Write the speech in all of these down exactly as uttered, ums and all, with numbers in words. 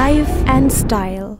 Life and style.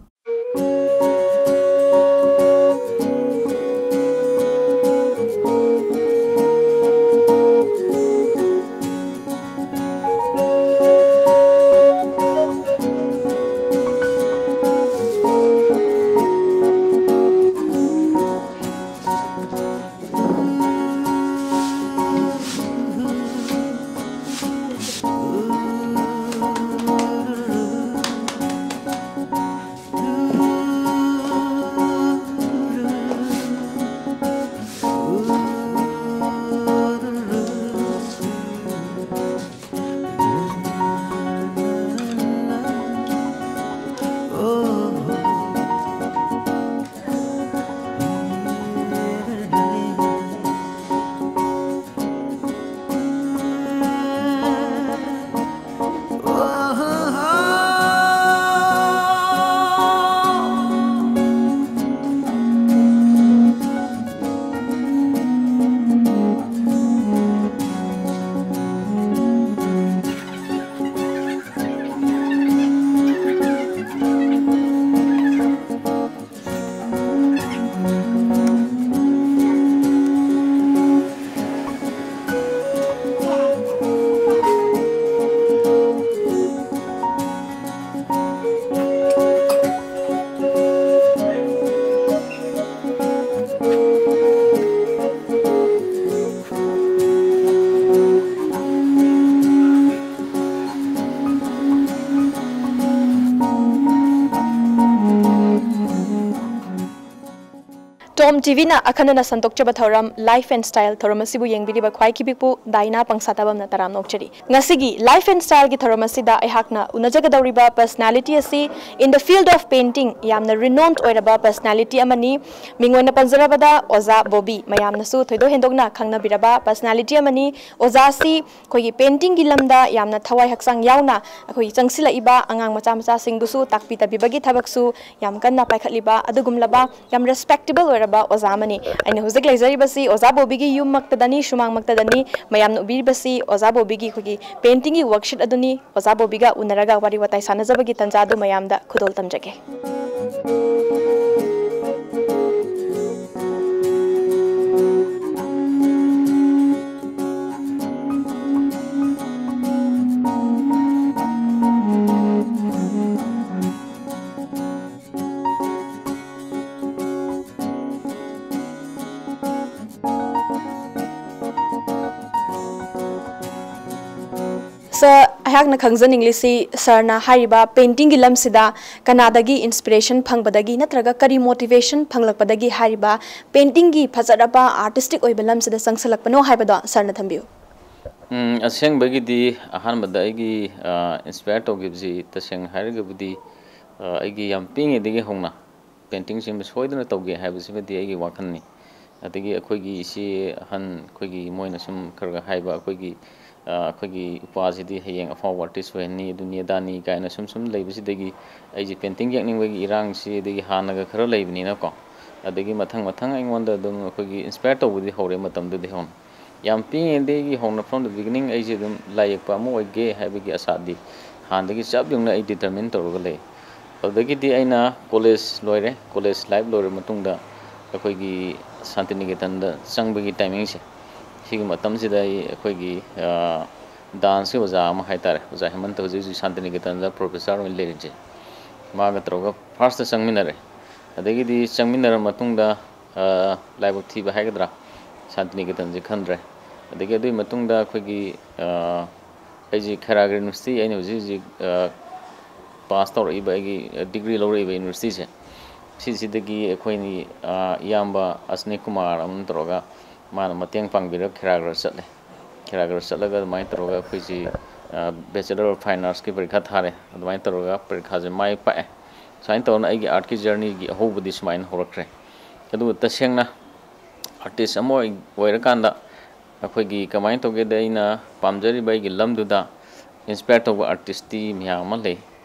ꯇꯣꯝ ꯇꯤꯚꯤꯅ ꯑꯈꯟꯅꯅ ꯁꯟꯗꯣꯛꯆꯕ ꯊꯧꯔꯝ Life and Style ꯊꯧꯔꯝ ꯑꯁꯤꯕꯨ ꯌꯦꯡꯕꯤꯔꯤꯕ ꯈ꯭ꯋꯥꯏ ꯈꯤꯕꯤꯛꯄꯨ ꯗꯥꯏꯅꯥ ꯄꯪꯁꯥ ꯇꯕꯝꯅ ꯇꯔꯥꯝꯅ ꯑꯣꯛꯆꯔꯤ꯫ ꯉꯁꯤꯒꯤ Life and Styleꯒꯤ ꯊꯧꯔꯝ ꯑꯁꯤꯗ ꯑꯩꯍꯥꯛꯅ ꯎꯅꯖꯒꯗꯧꯔꯤꯕ personality ꯑꯁꯤ in the field of painting ꯌꯥꯝꯅ renowned ꯑꯣꯏꯔꯕ personality ꯑꯃꯅꯤ꯫ ꯃꯤꯡ ꯑꯣꯏꯅ ꯄꯟꯖꯔꯕꯗ ꯑꯣꯖꯥ ꯕꯣꯕꯤ, ꯃꯌꯥꯝꯅꯁꯨ ꯊꯣꯏꯗꯣꯛ ꯍꯦꯟꯗꯣꯛꯅ ꯈꯪꯅꯕꯤꯔꯕ personality ꯑꯃꯅꯤ꯫ ꯑꯣꯖꯥ ꯑꯁꯤ ꯑꯩꯈꯣꯏꯒꯤ paintingꯒꯤ ꯂꯝꯗ ꯌꯥꯝꯅ ꯊꯋꯥꯏ ꯍꯛꯆꯥꯡ ꯌꯥꯎꯅ ꯑꯩꯈꯣꯏꯒꯤ ꯆꯪꯁꯤꯜꯂꯛꯏꯕ ꯑꯉꯥꯡ ꯃꯆꯥ ꯃꯆꯥꯁꯤꯡꯕꯨꯁꯨ ꯇꯥꯛꯄꯤ ꯇꯝꯕꯤꯕꯒꯤ ꯊꯕꯛꯁꯨ ꯌꯥꯝ ꯀꯟꯅ ꯄꯥꯏꯈꯠꯂꯤꯕ ꯑꯗꯨꯒꯨꯝꯂꯕ ꯌꯥꯝ respectable ꯑꯣꯏꯔꯕ ꯑꯣꯖꯥ ꯑꯃꯅꯤ꯫ ꯑꯩꯅ ꯍꯧꯖꯤꯛ ꯂꯩꯖꯔꯤꯕꯁꯤ ꯑꯣꯖꯥ ꯕꯣꯕꯤꯒꯤ ꯌꯨꯝꯃꯛꯇꯗꯅꯤ, ꯁꯨꯃꯥꯡꯃꯛꯇꯗꯅꯤ꯫ ꯃꯌꯥꯝꯅ ꯎꯕꯤꯔꯤꯕꯁꯤ ꯑꯣꯖꯥ ꯕꯣꯕꯤꯒꯤ ꯑꯩꯈꯣꯏꯒꯤ painting ꯒꯤ worksheet ꯑꯗꯨꯅꯤ꯫ ꯑꯣꯖꯥ ꯕꯣꯕꯤꯒ ꯎꯅꯔꯒ ꯋꯥꯔꯤ ꯋꯥꯇꯥꯏ ꯁꯥꯟꯅꯖꯕꯒꯤ ꯇꯥꯟꯖꯥ ꯑꯗꯨ ꯃꯌꯥꯝꯗ ꯈꯨꯗꯣꯜ ꯇꯝꯖꯒꯦ꯫ Sir, ꯑꯩꯍꯥꯛꯅ ꯈꯪꯖꯅꯤꯡꯂꯤꯁꯤ sir ꯅ ꯍꯥꯏꯔꯤꯕ painting ꯒꯤ ꯂꯝꯁꯤꯗ ꯀꯅꯥꯗꯒꯤ inspiration ꯐꯪꯕꯗꯒꯤ ꯅꯠꯇ꯭ꯔꯒ ꯀꯔꯤ motivation ꯐꯪꯂꯛꯄꯗꯒꯤ ꯍꯥꯏꯔꯤꯕ painting ꯒꯤ ꯐꯖꯔꯕ artistic ꯑꯣꯏꯕ ꯂꯝꯁꯤꯗ ꯆꯪꯁꯤꯜꯂꯛꯄꯅꯣ ꯍꯥꯏꯕꯗꯣ sir ꯅ ꯊꯝꯕꯤꯌꯨ꯫ ꯎꯝ, ꯑꯁꯦꯡꯕꯒꯤꯗꯤ ꯑꯍꯥꯟꯕꯗ ꯑꯩꯒꯤ, ꯑ, inspire ꯇꯧꯈꯤꯕꯁꯤ ꯇꯁꯦꯡꯅ ꯍꯥꯏꯔꯒꯕꯨꯗꯤ, ꯑ, ꯑꯩꯒꯤ ꯌꯥꯝ ꯄꯤꯛꯏꯉꯩꯗꯒꯤ ꯍꯧꯅ painting ꯁꯤꯃ ꯁꯣꯏꯗꯅ ꯇꯧꯒꯦ ꯍꯥꯏꯕꯁꯤꯃꯗꯤ ꯑꯩꯒꯤ ꯋꯥꯈꯜꯅꯤ꯫ ꯑꯗꯒꯤ ꯑꯩꯈꯣꯏꯒꯤ ꯏꯆꯦ ꯑꯍꯟ ꯑꯩꯈꯣꯏꯒꯤ ꯃꯣꯏꯅ ꯁꯨꯝ ꯈꯔ ꯈꯔ ꯍꯥꯏꯕ, ꯑꯩꯈꯣꯏꯒꯤ, ꯑ, ꯑꯩꯈꯣꯏꯒꯤ ꯏꯄ꯭ꯋꯥꯁꯤꯗꯤ ꯍꯌꯦꯡ ꯑꯐꯥꯎꯕ artist ꯑꯣꯏꯍꯟꯅꯤ, ꯑꯗꯨꯅꯤ ꯑꯗꯥꯅꯤ ꯀꯥꯏꯅ ꯁꯨꯝ ꯁꯨꯝ ꯂꯩꯕꯁꯤꯗꯒꯤ ꯑꯩꯁꯦ painting ꯌꯦꯛꯅꯤꯡꯕꯒꯤ ꯏꯔꯥꯡꯁꯤ ꯑꯗꯒꯤ ꯍꯥꯟꯅꯒ ꯈꯔ ꯂꯩꯕꯅꯤꯅꯀꯣ꯫ ꯑꯗꯒꯤ ꯃꯊꯪ ꯃꯊꯪ ꯑꯩꯉꯣꯟꯗ ꯑꯗꯨꯝ ꯑꯩꯈꯣꯏꯒꯤ inspire ꯇꯧꯕꯗꯤ ꯍꯧꯔꯦ ꯃꯇꯝꯗꯨꯗꯒꯤ ꯍꯧꯅ꯫ ꯌꯥꯝ ꯄꯤꯛꯏꯉꯩꯗꯒꯤ ꯍꯧꯅ, from the beginning, ꯑꯩꯁꯦ ꯑꯗꯨꯝ ꯂꯥꯏ ꯌꯦꯛꯄ ꯑꯃ ꯑꯣꯏꯒꯦ ꯍꯥꯏꯕꯒꯤ ꯑꯁꯥꯗꯤ ꯍꯥꯟꯅꯗꯒꯤ ꯆꯞ ꯌꯨꯡꯅ ꯑꯩ determine ꯇꯧꯔꯒ ꯂꯩ꯫ ꯑꯗꯨꯗꯒꯤꯗꯤ ꯑꯩꯅ college ꯂꯣꯏꯔꯦ, college life ꯂꯣꯏꯔ ꯃꯇꯨꯡꯗ ꯑꯩꯈꯣꯏꯒꯤ ꯁꯥꯟꯇꯤꯅꯤꯀꯦꯇꯟꯗ ꯆꯪꯕꯒꯤ timing ꯁꯦ, ꯁꯤꯒꯤ ꯃꯇꯝꯁꯤꯗ ꯑꯩ ꯑꯩꯈꯣꯏꯒꯤ, ꯑ, dance ꯀꯤ ꯑꯣꯖꯥ ꯑꯃ ꯍꯥꯏ ꯇꯥꯔꯦ, ꯑꯣꯖꯥ ꯍꯦꯃꯟꯇ, ꯍꯧꯖꯤꯛ ꯍꯧꯖꯤꯛ ꯁꯥꯟꯇꯤꯅꯤꯀꯦꯇꯟꯗ professor ꯑꯣꯏꯅ ꯂꯩꯔꯤꯁꯦ, ꯃꯥꯒ ꯇꯧꯔꯒ first ꯇ ꯆꯪꯃꯤꯟꯅꯔꯦ꯫ ꯑꯗꯒꯤꯗꯤ ꯆꯪꯃꯤꯟꯅꯔ ꯃꯇꯨꯡꯗ, ꯑ, ꯂꯥꯏꯕꯛ ꯊꯤꯕ ꯍꯥꯏꯒꯗ꯭ꯔꯥ, ꯁꯥꯟꯇꯤꯅꯤꯀꯦꯇꯟꯁꯦ ꯈꯟꯗ꯭ꯔꯦ꯫ ꯑꯗꯒꯤ ꯑꯗꯨꯒꯤ ꯃꯇꯨꯡꯗ ꯑꯩꯈꯣꯏꯒꯤ, ꯑ, ꯑꯩꯁꯦ ꯈꯦꯔꯥꯒ꯭ꯔ university, ꯑꯩꯅ ꯍꯧꯖꯤꯛ ꯍꯧꯖꯤꯛ, ꯑ, pass ꯇꯧꯔꯛꯏꯕ, ꯑꯩꯒꯤ degree ꯂꯧꯔꯛꯏꯕ university ꯁꯦ, ꯁꯤꯁꯤꯗꯒꯤ ꯑꯩꯈꯣꯏꯅꯤ, ꯑ, ꯏꯌꯥꯝꯕ ꯑꯁꯅꯤ ꯀꯨꯃꯥꯔ ꯑꯃ ꯇꯧꯔꯒ ꯃꯥꯅ ꯃꯇꯦꯡ ꯄꯥꯡꯕꯤꯔꯒ ꯈꯦꯔꯥꯒ꯭ꯔ ꯆꯠꯂꯦ꯫ ꯈꯦꯔꯥꯒ꯭ꯔ ꯆꯠꯂꯒ ꯑꯗꯨꯃꯥꯏꯅ ꯇꯧꯔꯒ ꯑꯩꯈꯣꯏꯁꯤ, ꯑ, Bachelor of Fine Arts ꯀꯤ ꯄꯔꯤꯈꯥ ꯊꯥꯔꯦ꯫ ꯑꯗꯨꯃꯥꯏꯅ ꯇꯧꯔꯒ ꯄꯔꯤꯈꯥꯁꯦ ꯃꯥꯏ ꯄꯥꯛꯑꯦ꯫ ꯁꯨꯃꯥꯏꯅ ꯇꯧꯗꯅ ꯑꯩꯒꯤ art ꯀꯤ journey ꯒꯤ ꯑꯍꯧꯕꯗꯤ ꯁꯨꯃꯥꯏꯅ ꯍꯧꯔꯛꯈ꯭ꯔꯦ꯫ ꯑꯗꯨꯒ ꯇꯁꯦꯡꯅ artist ꯑꯃ ꯑꯣꯏ-, ꯑꯣꯏꯔꯀꯥꯟꯗ ꯑꯩꯈꯣꯏꯒꯤ ꯀꯃꯥꯏꯅ ꯇꯧꯒꯦꯗ, ꯑꯩꯅ ꯄꯥꯝꯖꯔꯤꯕ ꯑꯩꯒꯤ ꯂꯝꯗꯨꯗ inspire ꯇꯧꯕ artist ꯇꯤ ꯃꯌꯥꯝ ꯑꯃ ꯂꯩ꯫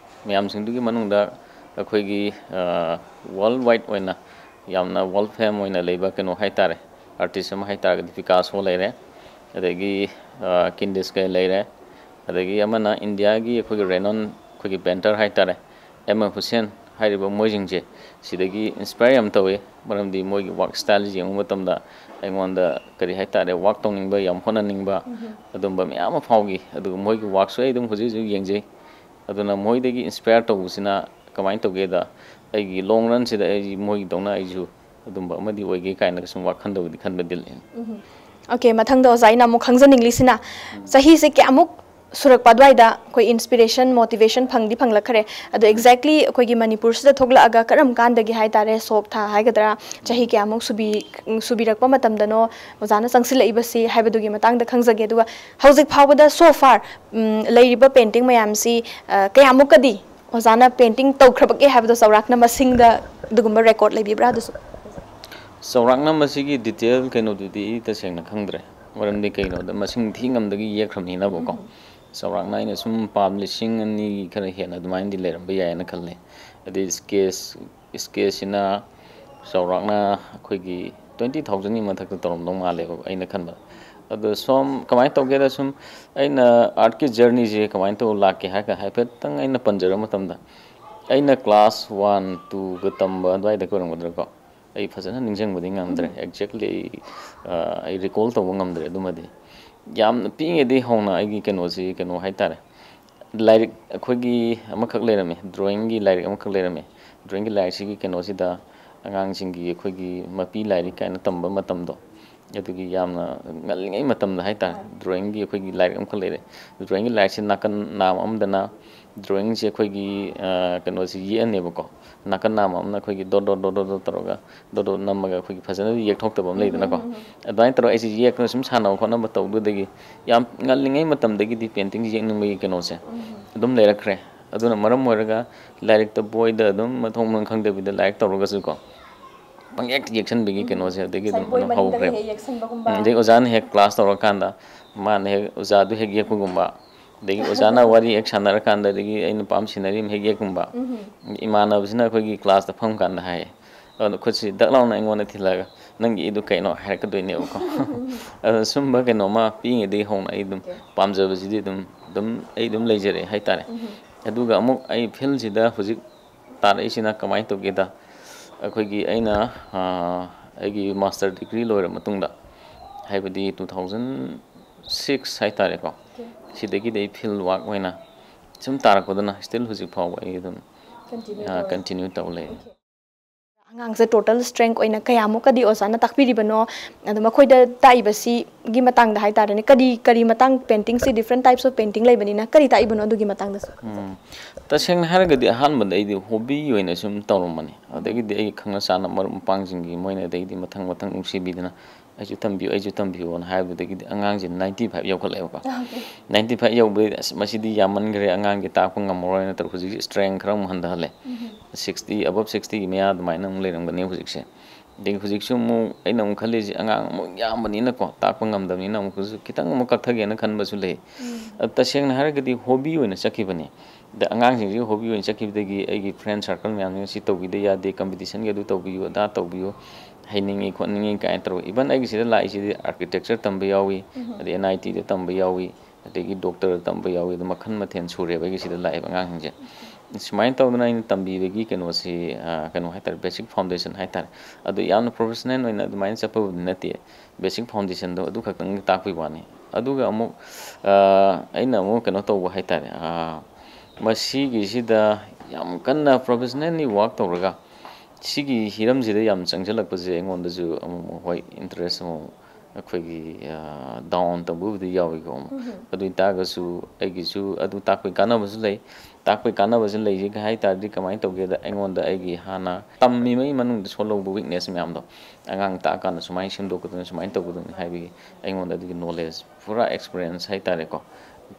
ꯃꯌꯥꯝꯁꯤꯡꯗꯨꯒꯤ ꯃꯅꯨꯡꯗ ꯑꯩꯈꯣꯏꯒꯤ, ꯑ, world wide ꯑꯣꯏꯅ ꯌꯥꯝꯅ ꯋꯥꯔꯜ ꯐꯦꯝ ꯑꯣꯏꯅ ꯂꯩꯕ ꯀꯩꯅꯣ ꯍꯥꯏꯇꯥꯔꯦ, ꯑꯥꯔꯇꯤꯁ ꯑꯃ ꯍꯥꯏꯇꯥꯔꯒꯗꯤ ꯄꯤꯀꯥꯁꯣ ꯂꯩꯔꯦ, ꯑꯗꯒꯤ ꯀꯤꯟꯗꯤꯁꯀ ꯂꯩꯔꯦ, ꯑꯗꯒꯤ ꯑꯃꯅ ꯏꯟꯗꯤꯌꯥꯒꯤ ꯑꯩꯈꯣꯏꯒꯤ ꯔꯦꯅꯣꯟ ꯑꯩꯈꯣꯏꯒꯤ ꯄꯦꯟꯇꯔ ꯍꯥꯏꯇꯥꯔꯦ, ꯑꯦꯝ ꯑꯦ ꯍꯨꯁꯦꯟ ꯍꯥꯏꯔꯤꯕ ꯃꯣꯏꯁꯤꯡꯁꯦ ꯁꯤꯗꯒꯤ ꯏꯟꯁꯄꯥꯌꯔ ꯌꯥꯝ ꯇꯧꯋꯤ꯫ ꯃꯔꯝꯗꯤ ꯃꯣꯏꯒꯤ ꯋꯥꯔꯛ ꯁ꯭ꯇꯥꯏꯜꯁꯦ ꯌꯦꯡꯕ ꯃꯇꯝꯗ ꯑꯩꯉꯣꯟꯗ ꯀꯔꯤ ꯍꯥꯏꯇꯥꯔꯦ, ꯋꯥꯔꯛ ꯇꯧꯅꯤꯡꯕ, ꯌꯥꯝ ꯍꯣꯠꯅꯅꯤꯡꯕ ꯑꯗꯨꯝꯕ ꯃꯌꯥꯝ ꯑꯃ ꯐꯥꯎꯈꯤ꯫ ꯑꯗꯨꯒ ꯃꯣꯏꯒꯤ ꯋꯥꯔꯛꯁꯨ ꯑꯩ ꯑꯗꯨꯝ ꯍꯧꯖꯤꯛ ꯍꯧꯖꯤꯛ ꯌꯦꯡꯖꯩ꯫ ꯑꯗꯨꯅ ꯃꯣꯏꯗꯒꯤ ꯏꯟꯁꯄꯥꯌꯔ ꯇꯧꯕꯁꯤꯅ ꯀꯃꯥꯏꯅ ꯇꯧꯒꯦꯗ, ꯑꯩꯒꯤ ꯂꯣꯡ ꯔꯟꯁꯤꯗ ꯑꯩ ꯃꯣꯏꯒꯤꯗꯧꯅ ꯑꯩꯁꯨ ꯑꯗꯨꯝꯕ ꯑꯃꯗꯤ ꯑꯣꯏꯒꯦ ꯀꯥꯏꯅꯒ ꯁꯨꯝ ꯋꯥꯈꯜꯗꯕꯨꯗꯤ ꯈꯟꯕꯗꯤ ꯂꯩ꯫ ꯑꯣꯀꯦ, ꯃꯊꯪꯗ ꯑꯣꯖꯥ ꯑꯩꯅ ꯑꯃꯨꯛ ꯈꯪꯖꯅꯤꯡꯂꯤꯁꯤꯅ, ꯆꯍꯤꯁꯦ ꯀꯌꯥꯃꯨꯛ ꯁꯨꯔꯛꯄ ꯑꯗꯨꯋꯥꯏꯗ ꯑꯩꯈꯣꯏ ꯏꯟꯁꯄꯤꯔꯦꯁꯟ, ꯃꯣꯇꯤꯚꯦꯁꯟ ꯐꯪꯗꯤ ꯐꯪꯂꯛꯈ꯭ꯔꯦ, ꯑꯗꯣ ꯑꯦꯛꯖꯦꯛꯂꯤ ꯑꯩꯈꯣꯏꯒꯤ ꯃꯅꯤꯄꯨꯔꯁꯤꯗ ꯊꯣꯛꯂꯛꯑꯒ ꯀꯔꯝ ꯀꯥꯟꯗꯒꯤ ꯍꯥꯏꯇꯥꯔꯦ, ꯁꯣꯛ ꯊꯥ ꯍꯥꯏꯒꯗ꯭ꯔꯥ, ꯆꯍꯤ ꯀꯌꯥꯃꯨꯛ ꯁꯨꯕꯤ ꯁꯨꯕꯤꯔꯛꯄ ꯃꯇꯝꯗꯅꯣ ꯑꯣꯖꯥꯅ ꯆꯪꯁꯤꯜꯂꯛꯏꯕꯁꯤ ꯍꯥꯏꯕꯗꯨꯒꯤ ꯃꯇꯥꯡꯗ ꯈꯪꯖꯒꯦ꯫ ꯑꯗꯨꯒ ꯍꯧꯖꯤꯛ ꯐꯥꯎꯕꯗ so far ꯂꯩꯔꯤꯕ ꯄꯦꯟꯇꯤꯡ ꯃꯌꯥꯝꯁꯤ ꯀꯌꯥꯃꯨꯛꯀꯗꯤ ꯑꯣꯖꯥꯅ ꯄꯦꯟꯇꯤꯡ ꯇꯧꯈ꯭ꯔꯕꯒꯦ ꯍꯥꯏꯕꯗꯣ ꯆꯥꯎꯔꯥꯛꯅ ꯃꯁꯤꯡꯗ ꯑꯗꯨꯒꯨꯝꯕ ꯔꯦꯀꯣꯔꯗ ꯂꯩꯕꯤꯕ꯭ꯔꯥ? ꯑꯗꯨꯁꯨ ꯆꯥꯎꯔꯥꯛꯅ ꯃꯁꯤꯒꯤ ꯗꯤꯇꯦꯜ ꯀꯩꯅꯣꯗꯨꯗꯤ ꯑꯩ ꯇꯁꯦꯡꯅ ꯈꯪꯗ꯭ꯔꯦ꯫ ꯃꯔꯝꯗꯤ ꯀꯩꯒꯤꯅꯣꯗ ꯃꯁꯤꯡ ꯊꯤ ꯉꯝꯗꯒꯤ ꯌꯦꯛꯈ꯭ꯔꯕꯅꯤꯅꯕꯀꯣ꯫ ꯆꯥꯎꯔꯥꯛꯅ ꯑꯩꯅ ꯁꯨꯝ ꯄꯥꯝ ꯂꯤꯁꯤꯡ ꯑꯅꯤ ꯈꯔ ꯍꯦꯟꯅ ꯑꯗꯨꯃꯥꯏꯅꯗꯤ ꯂꯩꯔꯝꯕ ꯌꯥꯏꯌꯦꯅ ꯈꯜꯂꯦ꯫ ꯑꯗꯩ ꯁ꯭ꯀꯦꯠꯁ, ꯁ꯭ꯀꯦꯠꯁꯁꯤꯅ ꯆꯥꯎꯔꯥꯛꯅ ꯑꯩꯈꯣꯏꯒꯤ ꯇ꯭ꯋꯦꯟꯇꯤ ꯊꯥꯎꯖꯟꯒꯤ ꯃꯊꯛꯇ ꯇꯧꯔꯝꯗꯧ ꯃꯥꯜꯂꯦꯕ ꯑꯩꯅ ꯈꯟꯕꯗ꯫ ꯑꯗꯣ ꯁꯣꯝ ꯀꯃꯥꯏꯅ ꯇꯧꯒꯦꯗ, ꯁꯨꯝ ꯑꯩꯅ ꯑꯥꯔꯠꯀꯤ ꯖꯔꯅꯤꯁꯦ ꯀꯃꯥꯏꯅ ꯇꯧꯔ ꯂꯥꯛꯀꯦ ꯍꯥꯏꯔꯒ ꯍꯥꯏꯐꯦꯠꯇꯪ ꯑꯩꯅ ꯄꯟꯖꯔ ꯃꯇꯝꯗ, ꯑꯩꯅ ꯀ꯭ꯂꯥꯁ ꯋꯥꯟ ꯇꯨꯒ ꯇꯝꯕ ꯑꯗꯨꯋꯥꯏꯗ ꯑꯣꯏꯔꯝꯒꯗ꯭ꯔꯥꯀꯣ꯫ ꯑꯩ ꯐꯖꯅ ꯅꯤꯡꯁꯤꯡꯕꯗꯤ ꯉꯝꯗ꯭ꯔꯦ, ꯑꯦꯛꯖꯦꯛꯂꯤ ꯑꯩ, ꯑ, ꯑꯩ ꯔꯤꯀꯣꯜ ꯇꯧꯕ ꯉꯝꯗ꯭ꯔꯦ ꯑꯗꯨꯃꯗꯤ꯫ ꯌꯥꯝꯅ ꯄꯤꯛꯏꯉꯩꯗꯒꯤ ꯍꯧꯅ ꯑꯩꯒꯤ ꯀꯩꯅꯣꯁꯤ ꯀꯩꯅꯣ ꯍꯥꯏꯇꯥꯔꯦ, ꯂꯥꯏꯔꯤꯛ ꯑꯩꯈꯣꯏꯒꯤ ꯑꯃꯈꯛ ꯂꯩꯔꯝꯃꯤ, ꯗ꯭ꯔꯣꯌꯤꯡꯒꯤ ꯂꯥꯏꯔꯤꯛ ꯑꯃꯈꯛ ꯂꯩꯔꯝꯃꯤ꯫ ꯗ꯭ꯔꯣꯌꯤꯡꯒꯤ ꯂꯥꯏꯔꯤꯛꯁꯤꯒꯤ ꯀꯩꯅꯣꯁꯤꯗ ꯑꯉꯥꯡꯁꯤꯡꯒꯤ ꯑꯩꯈꯣꯏꯒꯤ ꯃꯄꯤ ꯂꯥꯏꯔꯤꯛ ꯀꯥꯏꯅ ꯇꯝꯕ ꯃꯇꯝꯗꯣ, ꯑꯗꯨꯒꯤ ꯌꯥꯝꯅ ꯉꯜꯂꯤꯉꯩ ꯃꯇꯝꯗ ꯍꯥꯏꯇꯥꯔꯦ, ꯗ꯭ꯔꯣꯌꯤꯡꯒꯤ ꯑꯩꯈꯣꯏꯒꯤ ꯂꯥꯏꯔꯤꯛ ꯑꯃꯈꯛ ꯂꯩꯔꯦ꯫ ꯗ꯭ꯔꯣꯌꯤꯡꯒꯤ ꯂꯥꯏꯔꯤꯛꯁꯤ ꯅꯥꯀꯟ ꯅꯥꯝ ꯑꯃꯗꯅ ꯗ꯭ꯔꯣꯌꯤꯡꯁꯦ ꯑꯩꯈꯣꯏꯒꯤ, ꯑ, ꯀꯩꯅꯣꯁꯤ ꯌꯦꯛꯑꯅꯦꯕꯀꯣ꯫ ꯅꯥꯀꯟ ꯅꯥꯝ ꯑꯃꯅ ꯑꯩꯈꯣꯏꯒꯤ dot dot dot dot dot ꯇꯧꯔꯒ ꯗꯣꯠ ꯗꯣꯠ ꯅꯝꯃꯒ ꯑꯩꯈꯣꯏꯒꯤ ꯐꯖꯅꯗꯤ ꯌꯦꯛꯊꯣꯛꯇꯕ ꯑꯃ ꯂꯩꯗꯅꯀꯣ꯫ ꯑꯗꯨꯃꯥꯏꯅ ꯇꯧꯔꯒ ꯑꯩꯁꯦ ꯌꯦꯛꯇꯅ ꯁꯨꯝ ꯁꯥꯟꯅꯕ ꯈꯣꯠꯅꯕ ꯇꯧꯕꯗꯒꯤ ꯌꯥꯝ ꯉꯜꯂꯤꯉꯩ ꯃꯇꯝꯗꯒꯤꯗꯤ ꯄꯦꯟꯇꯤꯡ ꯌꯦꯛꯅꯤꯡꯕꯒꯤ ꯀꯩꯅꯣꯁꯦ ꯑꯗꯨꯝ ꯂꯩꯔꯛꯈ꯭ꯔꯦ꯫ ꯑꯗꯨꯅ ꯃꯔꯝ ꯑꯣꯏꯔꯒ ꯂꯥꯏꯔꯤꯛꯇ, ꯕꯣꯏꯗ ꯑꯗꯨꯝ ꯃꯊꯣꯡ ꯃꯔꯝ ꯈꯪꯗꯕꯤꯗ ꯂꯥꯏꯔꯤꯛ ꯇꯧꯔꯒꯁꯨꯀꯣ, ꯄꯪꯌꯦꯛꯇ ꯌꯦꯛꯁꯟꯕꯒꯤ ꯀꯩꯅꯣꯁꯦ ꯑꯗꯒꯤ ꯑꯗꯨꯝ ꯍꯧꯈ꯭ꯔꯦ꯫ ꯎꯝ, ꯑꯗꯩ ꯑꯣꯖꯥꯅ ꯍꯦꯛ ꯀ꯭ꯂꯥꯁ ꯇꯧꯔꯀꯥꯟꯗ ꯃꯥꯅ ꯍꯦꯛ ꯑꯣꯖꯥꯗꯨ ꯍꯦꯛ ꯌꯦꯛꯄꯒꯨꯝꯕ, ꯑꯗꯒꯤ ꯑꯣꯖꯥꯅ ꯋꯥꯔꯤ ꯍꯦꯛ ꯁꯥꯟꯅꯔꯀꯥꯟꯗ ꯑꯗꯒꯤ ꯑꯩꯅ ꯄꯥꯝ ꯁꯤꯅꯔꯤ ꯑꯃ ꯍꯦꯛ ꯌꯦꯛꯀꯨꯝꯕ꯫ ꯏꯃꯥꯟꯅꯕꯁꯤꯅ ꯑꯩꯈꯣꯏꯒꯤ ꯀ꯭ꯂꯥꯁꯇ ꯐꯝꯀꯥꯟꯗ ꯍꯥꯏꯌꯦ, ꯑꯗꯣ ꯈꯨꯠꯁꯤ ꯗꯛ ꯂꯥꯎꯅ ꯑꯩꯉꯣꯟꯗ ꯊꯤꯜꯂꯛꯑꯒ, "ꯅꯪꯒꯤ ꯏꯗꯨ ꯀꯩꯅꯣ?" ꯍꯥꯏꯔꯛꯀꯗꯣꯏꯅꯦꯕꯀꯣ꯫ ꯑꯗꯣ ꯁꯨꯝꯕ ꯀꯩꯅꯣꯃ ꯄꯤꯛꯏꯉꯩꯗꯒꯤ ꯍꯧꯅ ꯑꯩ ꯑꯗꯨꯝ ꯄꯥꯝꯖꯕꯁꯤꯗꯤ ꯑꯗꯨꯝ, ꯑꯗꯨꯝ ꯑꯩ ꯑꯗꯨꯝ ꯂꯩꯖꯔꯛꯑꯦ ꯍꯥꯏꯇꯥꯔꯦ꯫ ꯑꯗꯨꯒ ꯑꯃꯨꯛ ꯑꯩ ꯐꯤꯜꯁꯤꯗ ꯍꯧꯖꯤꯛ ꯇꯥꯔꯛꯏꯁꯤꯅ ꯀꯃꯥꯏꯅ ꯇꯧꯒꯦꯗ, ꯑꯩꯈꯣꯏꯒꯤ ꯑꯩꯅ, ꯑ, ꯑꯩꯒꯤ ꯃꯥꯁꯇꯔ ꯗꯤꯒ꯭ꯔꯤ ꯂꯣꯏꯔ ꯃꯇꯨꯡꯗ, ꯍꯥꯏꯕꯗꯤ two thousand six ꯍꯥꯏꯇꯥꯔꯦꯀꯣ, ꯁꯤꯗꯒꯤꯗꯤ ꯑꯩ ꯐꯤꯜ ꯋꯥꯔꯛ ꯑꯣꯏꯅ ꯁꯨꯝ ꯇꯥꯔꯛꯄꯗꯨꯅ still ꯍꯧꯖꯤꯛ ꯐꯥꯎꯕ ꯑꯩ ꯑꯗꯨꯝ, continue ꯑ, ꯇꯧꯔꯦ꯫ Continue ꯇꯧ ꯂꯩ꯫ ꯑꯉꯥꯡꯁꯦ total strength ꯑꯣꯏꯅ ꯀꯌꯥꯃꯨꯛꯀꯗꯤ ꯑꯣꯖꯥꯅ ꯇꯥꯛꯄꯤꯔꯤꯕꯅꯣ? ꯑꯗꯣ ꯃꯈꯣꯏꯗ ꯇꯥꯛꯏꯕꯁꯤꯒꯤ ꯃꯇꯥꯡꯗ ꯍꯥꯏꯇꯥꯔꯦꯅꯦ, ꯀꯔꯤ, ꯀꯔꯤ ꯃꯇꯥꯡ, paintingꯁꯤ different types of painting ꯂꯩꯕꯅꯤꯅ ꯀꯔꯤ ꯇꯥꯛꯏꯕꯅꯣ ꯑꯗꯨꯒꯤ ꯃꯇꯥꯡꯗꯁꯨ? ꯎꯝ꯫ ꯇꯁꯦꯡꯅ ꯍꯥꯏꯔꯒꯗꯤ ꯑꯍꯥꯟꯕꯗ ꯑꯩꯗꯤ hobby ꯑꯣꯏꯅ ꯁꯨꯝ ꯇꯧꯔꯝꯕꯅꯤ꯫ ꯑꯗꯒꯤꯗꯤ ꯑꯩꯒꯤ ꯈꯪꯅ ꯆꯥꯟꯅꯕ ꯃꯔꯨꯞ ꯃꯄꯥꯡꯁꯤꯡꯒꯤ ꯃꯣꯏꯅ ꯑꯗꯩꯗꯤ ꯃꯊꯪ ꯃꯊꯪ ꯅꯨꯡꯁꯤꯕꯤꯗꯅ "ꯑꯩꯁꯨ ꯇꯝꯕꯤꯌꯨ, ꯑꯩꯁꯨ ꯇꯝꯕꯤꯌꯨꯅ" ꯍꯥꯏꯕꯗꯒꯤꯗꯤ ꯑꯉꯥꯡꯁꯦ ninety five ꯌꯧꯈꯠꯂꯛꯑꯦꯕꯀꯣ꯫ Okay꯫ Ninety five ꯌꯧꯕꯗꯒꯤꯗꯤ "ꯑꯁ, ꯃꯁꯤꯗꯤ ꯌꯥꯝꯃꯟꯈ꯭ꯔꯦ, ꯑꯉꯥꯡꯒꯤ ꯇꯥꯛꯄ ꯉꯝꯃꯔꯣꯏꯅ" ꯇꯧꯔꯒ ꯍꯧꯖꯤꯛ strength ꯈꯔ ꯑꯃꯨꯛ ꯍꯟꯊꯍꯜꯂꯦ꯫ Sixty, above sixtyꯒꯤ ꯃꯌꯥ ꯑꯗꯨꯃꯥꯏꯅ ꯑꯃꯨꯛ ꯂꯩꯔꯝꯒꯅꯤ ꯍꯧꯖꯤꯛꯁꯦ꯫ ꯑꯗꯒꯤ ꯍꯧꯖꯤꯛꯁꯨ ꯑꯃꯨꯛ ꯑꯩꯅ ꯑꯃꯨꯛ ꯈꯜꯂꯤꯁꯦ, ꯑꯉꯥꯡ ꯑꯃꯨꯛ ꯌꯥꯝꯕꯅꯤꯅꯀꯣ, ꯇꯥꯛꯄ ꯉꯝꯗꯕꯅꯤꯅ ꯑꯃꯨꯛꯀꯁꯨ ꯈꯤꯇꯪ ꯑꯃꯨꯛ ꯀꯛꯊꯒꯦꯅ ꯈꯟꯕꯁꯨ ꯂꯩ꯫ ꯑꯗꯨ ꯇꯁꯦꯡꯅ ꯍꯥꯏꯔꯒꯗꯤ hobby ꯑꯣꯏꯅ ꯆꯠꯈꯤꯕꯅꯤ꯫ ꯑꯗ ꯑꯉꯥꯡꯁꯤꯡꯁꯤꯒꯤ hobby ꯑꯣꯏꯅ ꯆꯠꯈꯤꯕꯗꯒꯤ ꯑꯩꯒꯤ friend circle ꯃꯌꯥꯝꯁꯤꯅ "ꯁꯤ ꯇꯧꯕꯤꯗ ꯌꯥꯗꯦ, competitionꯒꯤ ꯑꯗꯨ ꯇꯧꯕꯤꯌꯨ, ꯑꯗꯥ ꯇꯧꯕꯤꯌꯨ, ꯍꯩꯅꯤꯡꯉꯤ ꯈꯣꯠꯅꯤꯡꯉꯤ" ꯀꯥꯏꯅ ꯇꯧꯔꯒ, even ꯑꯩꯒꯤ ꯁꯤꯗ ꯂꯥꯛꯏꯁꯤꯗꯤ architecture ꯇꯝꯕ ꯌꯥꯎꯏ, ꯑꯗꯩ NITꯗ ꯇꯝꯕ ꯌꯥꯎꯏ, ꯑꯗꯒꯤ doctor ꯇꯝꯕ ꯌꯥꯎꯏ, ꯑꯗꯨ ꯃꯈꯜ ꯃꯊꯦꯜ ꯁꯨꯔꯦꯕ ꯑꯩꯒꯤ ꯁꯤꯗ ꯂꯥꯛꯏꯕ ꯑꯉꯥꯡꯁꯤꯡꯁꯦ꯫ ꯁꯨꯃꯥꯏꯅ ꯇꯧꯗꯅ ꯑꯩꯅ ꯇꯝꯕꯤꯕꯒꯤ ꯀꯩꯅꯣꯁꯤ, ꯑ, ꯀꯩꯅꯣ ꯍꯥꯏꯇꯥꯔꯦ, basic foundation ꯍꯥꯏꯇꯥꯔꯦ꯫ ꯑꯗꯨ ꯌꯥꯝꯅ professional ꯑꯣꯏꯅ ꯑꯗꯨꯃꯥꯏꯅ ꯆꯠꯄꯕꯨꯗꯤ ꯅꯠꯇꯦ, basic foundationꯗꯣ ꯑꯗꯨ ꯈꯛꯇꯪ ꯇꯥꯛꯄꯒꯤ ꯋꯥꯅꯤ꯫ ꯑꯗꯨꯒ ꯑꯃꯨꯛ, ꯑ, ꯑꯩꯅ ꯑꯃꯨꯛ ꯀꯩꯅꯣ ꯇꯧꯕ ꯍꯥꯏꯇꯥꯔꯦ, ꯑ, ꯃꯁꯤꯒꯤꯁꯤꯗ ꯌꯥꯝ ꯀꯟꯅ professionally work ꯇꯧꯔꯒ ꯁꯤꯒꯤ ꯍꯤꯔꯝꯁꯤꯗ ꯌꯥꯝ ꯆꯪꯁꯤꯜꯂꯛꯄꯁꯦ ꯑꯩꯉꯣꯟꯗꯁꯨ ꯑꯃꯨꯛ, ꯍꯣꯏ, interest ꯑꯃꯨꯛ ꯑꯩꯈꯣꯏꯒꯤ, ꯑ, down ꯇꯧꯕꯕꯨꯗꯤ ꯌꯥꯎꯏꯀꯣ ꯑꯃꯨꯛ꯫ ꯑꯗꯨ ꯑꯣꯏꯇꯥꯔꯒꯁꯨ ꯑꯩꯒꯤꯁꯨ ꯑꯗꯨ ꯇꯥꯛꯄꯒꯤ ꯀꯥꯟꯅꯕꯁꯨ ꯂꯩ꯫ ꯇꯥꯛꯄꯒꯤ ꯀꯥꯟꯅꯕꯁꯤ ꯂꯩꯁꯤ ꯍꯥꯏ ꯇꯥꯔꯗꯤ ꯀꯃꯥꯏꯅ ꯇꯧꯒꯦꯗ, ꯑꯩꯉꯣꯟꯗ ꯑꯩꯒꯤ ꯍꯥꯟꯅ ꯇꯝꯃꯤꯕꯒꯤ ꯃꯅꯨꯡꯗ ꯁꯣꯜꯍꯧꯕ weakness ꯃꯌꯥꯝꯗꯣ ꯑꯉꯥꯡ ꯇꯥꯛꯑꯀꯥꯟꯗ ꯁꯨꯃꯥꯏꯅ ꯁꯦꯝꯗꯣꯛꯀꯗꯕꯅꯤ, ꯁꯨꯃꯥꯏꯅ ꯇꯧꯒꯗꯕꯅꯤ ꯍꯥꯏꯕꯒꯤ ꯑꯩꯉꯣꯟꯗ ꯑꯗꯨꯒꯤ knowledge, ꯄꯨꯔꯥ experience ꯍꯥꯏ ꯇꯥꯔꯦꯀꯣ,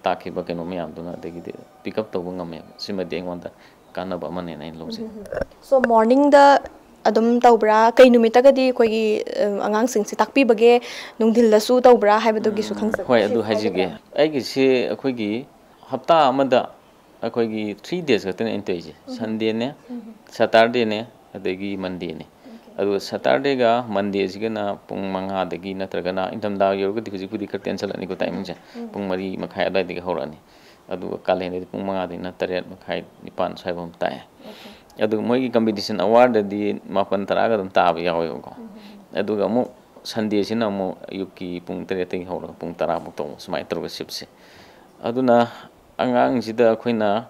ꯇꯥꯛꯈꯤꯕ ꯀꯩꯅꯣ ꯃꯌꯥꯝꯗꯨꯅ ꯑꯗꯒꯤꯗꯤ pick up ꯇꯧꯕ ꯉꯝꯃꯦꯕ꯫ ꯁꯤꯃꯗꯤ ꯑꯩꯉꯣꯟꯗ ꯀꯥꯟꯅꯕ ꯑꯃꯅꯦꯅ ꯑꯩꯅ ꯂꯧꯖꯩ꯫ So, morningꯗ ꯑꯗꯨꯝ ꯇꯧꯕ꯭ꯔꯥ? ꯀꯩ ꯅꯨꯃꯤꯠꯇꯒꯗꯤ ꯑꯩꯈꯣꯏꯒꯤ, ꯑ, ꯑꯉꯥꯡꯁꯤꯡꯁꯦ ꯇꯥꯛꯄꯤꯕꯒꯦ? ꯅꯨꯡꯊꯤꯜꯗꯁꯨ ꯇꯧꯕ꯭ꯔꯥ ꯍꯥꯏꯕꯗꯨꯒꯤꯁꯨ ꯎꯝ, ꯈꯪꯖꯕ꯫ ꯍꯣꯏ, ꯑꯗꯨ shift ꯍꯥꯏꯖꯒꯦ꯫ ꯍꯥꯏꯒꯗ꯭ꯔꯥ? ꯑꯩꯒꯤꯁꯤ ꯑꯩꯈꯣꯏꯒꯤ ꯍꯞꯇꯥ ꯑꯃꯗ ꯑꯩꯈꯣꯏꯒꯤ three days ꯈꯛꯇꯅꯦ ꯑꯩꯅ ꯇꯧꯔꯤꯁꯦ꯫ Sundayꯅꯦ, Saturdayꯅꯦ, ꯑꯗꯒꯤ ꯃꯟꯗꯦꯅꯤ꯫ ꯑꯗꯨꯒ ꯁꯇꯔꯗꯦꯒ ꯃꯟꯗꯦꯁꯤꯒꯅ ꯄꯨꯡ ꯃꯉꯥꯗꯒꯤ, ꯅꯠꯇ꯭ꯔꯒꯅ ꯏꯪꯊꯝꯊꯥ ꯌꯧꯔꯒꯗꯤ ꯍꯧꯖꯤꯛꯄꯨꯗꯤ ꯈꯔ ꯇꯦꯟꯁꯜꯂꯛꯑꯅꯤꯀꯣ, ꯇꯥꯏꯃꯤꯡꯁꯦ꯫ ꯄꯨꯡ ꯃꯔꯤ ꯃꯈꯥꯏ ꯑꯗꯨꯋꯥꯏꯗꯒꯤ ꯍꯧꯔꯛꯑꯅꯤ꯫ ꯑꯗꯨꯒ ꯀꯥꯂꯦꯟꯗꯗꯤ ꯄꯨꯡ ꯃꯉꯥꯗꯒꯤꯅ ꯇꯔꯦꯠ ꯃꯈꯥꯏ, ꯅꯤꯄꯥꯟ ꯁ꯭ꯋꯥꯏꯐꯥꯎ ꯇꯥꯛꯑꯦ꯫ ꯑꯗꯨꯒ ꯃꯣꯏꯒꯤ ꯀꯝꯄꯤꯇꯤꯁꯟ ꯑꯋꯥꯔꯗꯗꯤ ꯃꯥꯄꯟ ꯇꯔꯥꯒ ꯑꯗꯨꯝ ꯇꯥꯕ ꯌꯥꯎꯋꯦꯕꯀꯣ꯫ ꯑꯗꯨꯒ ꯑꯃꯨꯛ ꯁꯟꯗꯦꯁꯤꯅ ꯑꯃꯨꯛ ꯑꯌꯨꯛꯀꯤ ꯄꯨꯡ ꯇꯔꯦꯠꯇꯒꯤ ꯍꯧꯔꯒ ꯄꯨꯡ ꯇꯔꯥ ꯐꯥꯎ ꯇꯧꯕ, ꯁꯨꯃꯥꯏꯅ ꯇꯧꯔꯒ ꯁꯤꯞꯁꯦ꯫ ꯑꯗꯨꯅ ꯑꯉꯥꯡꯁꯤꯗ ꯑꯩꯈꯣꯏꯅ,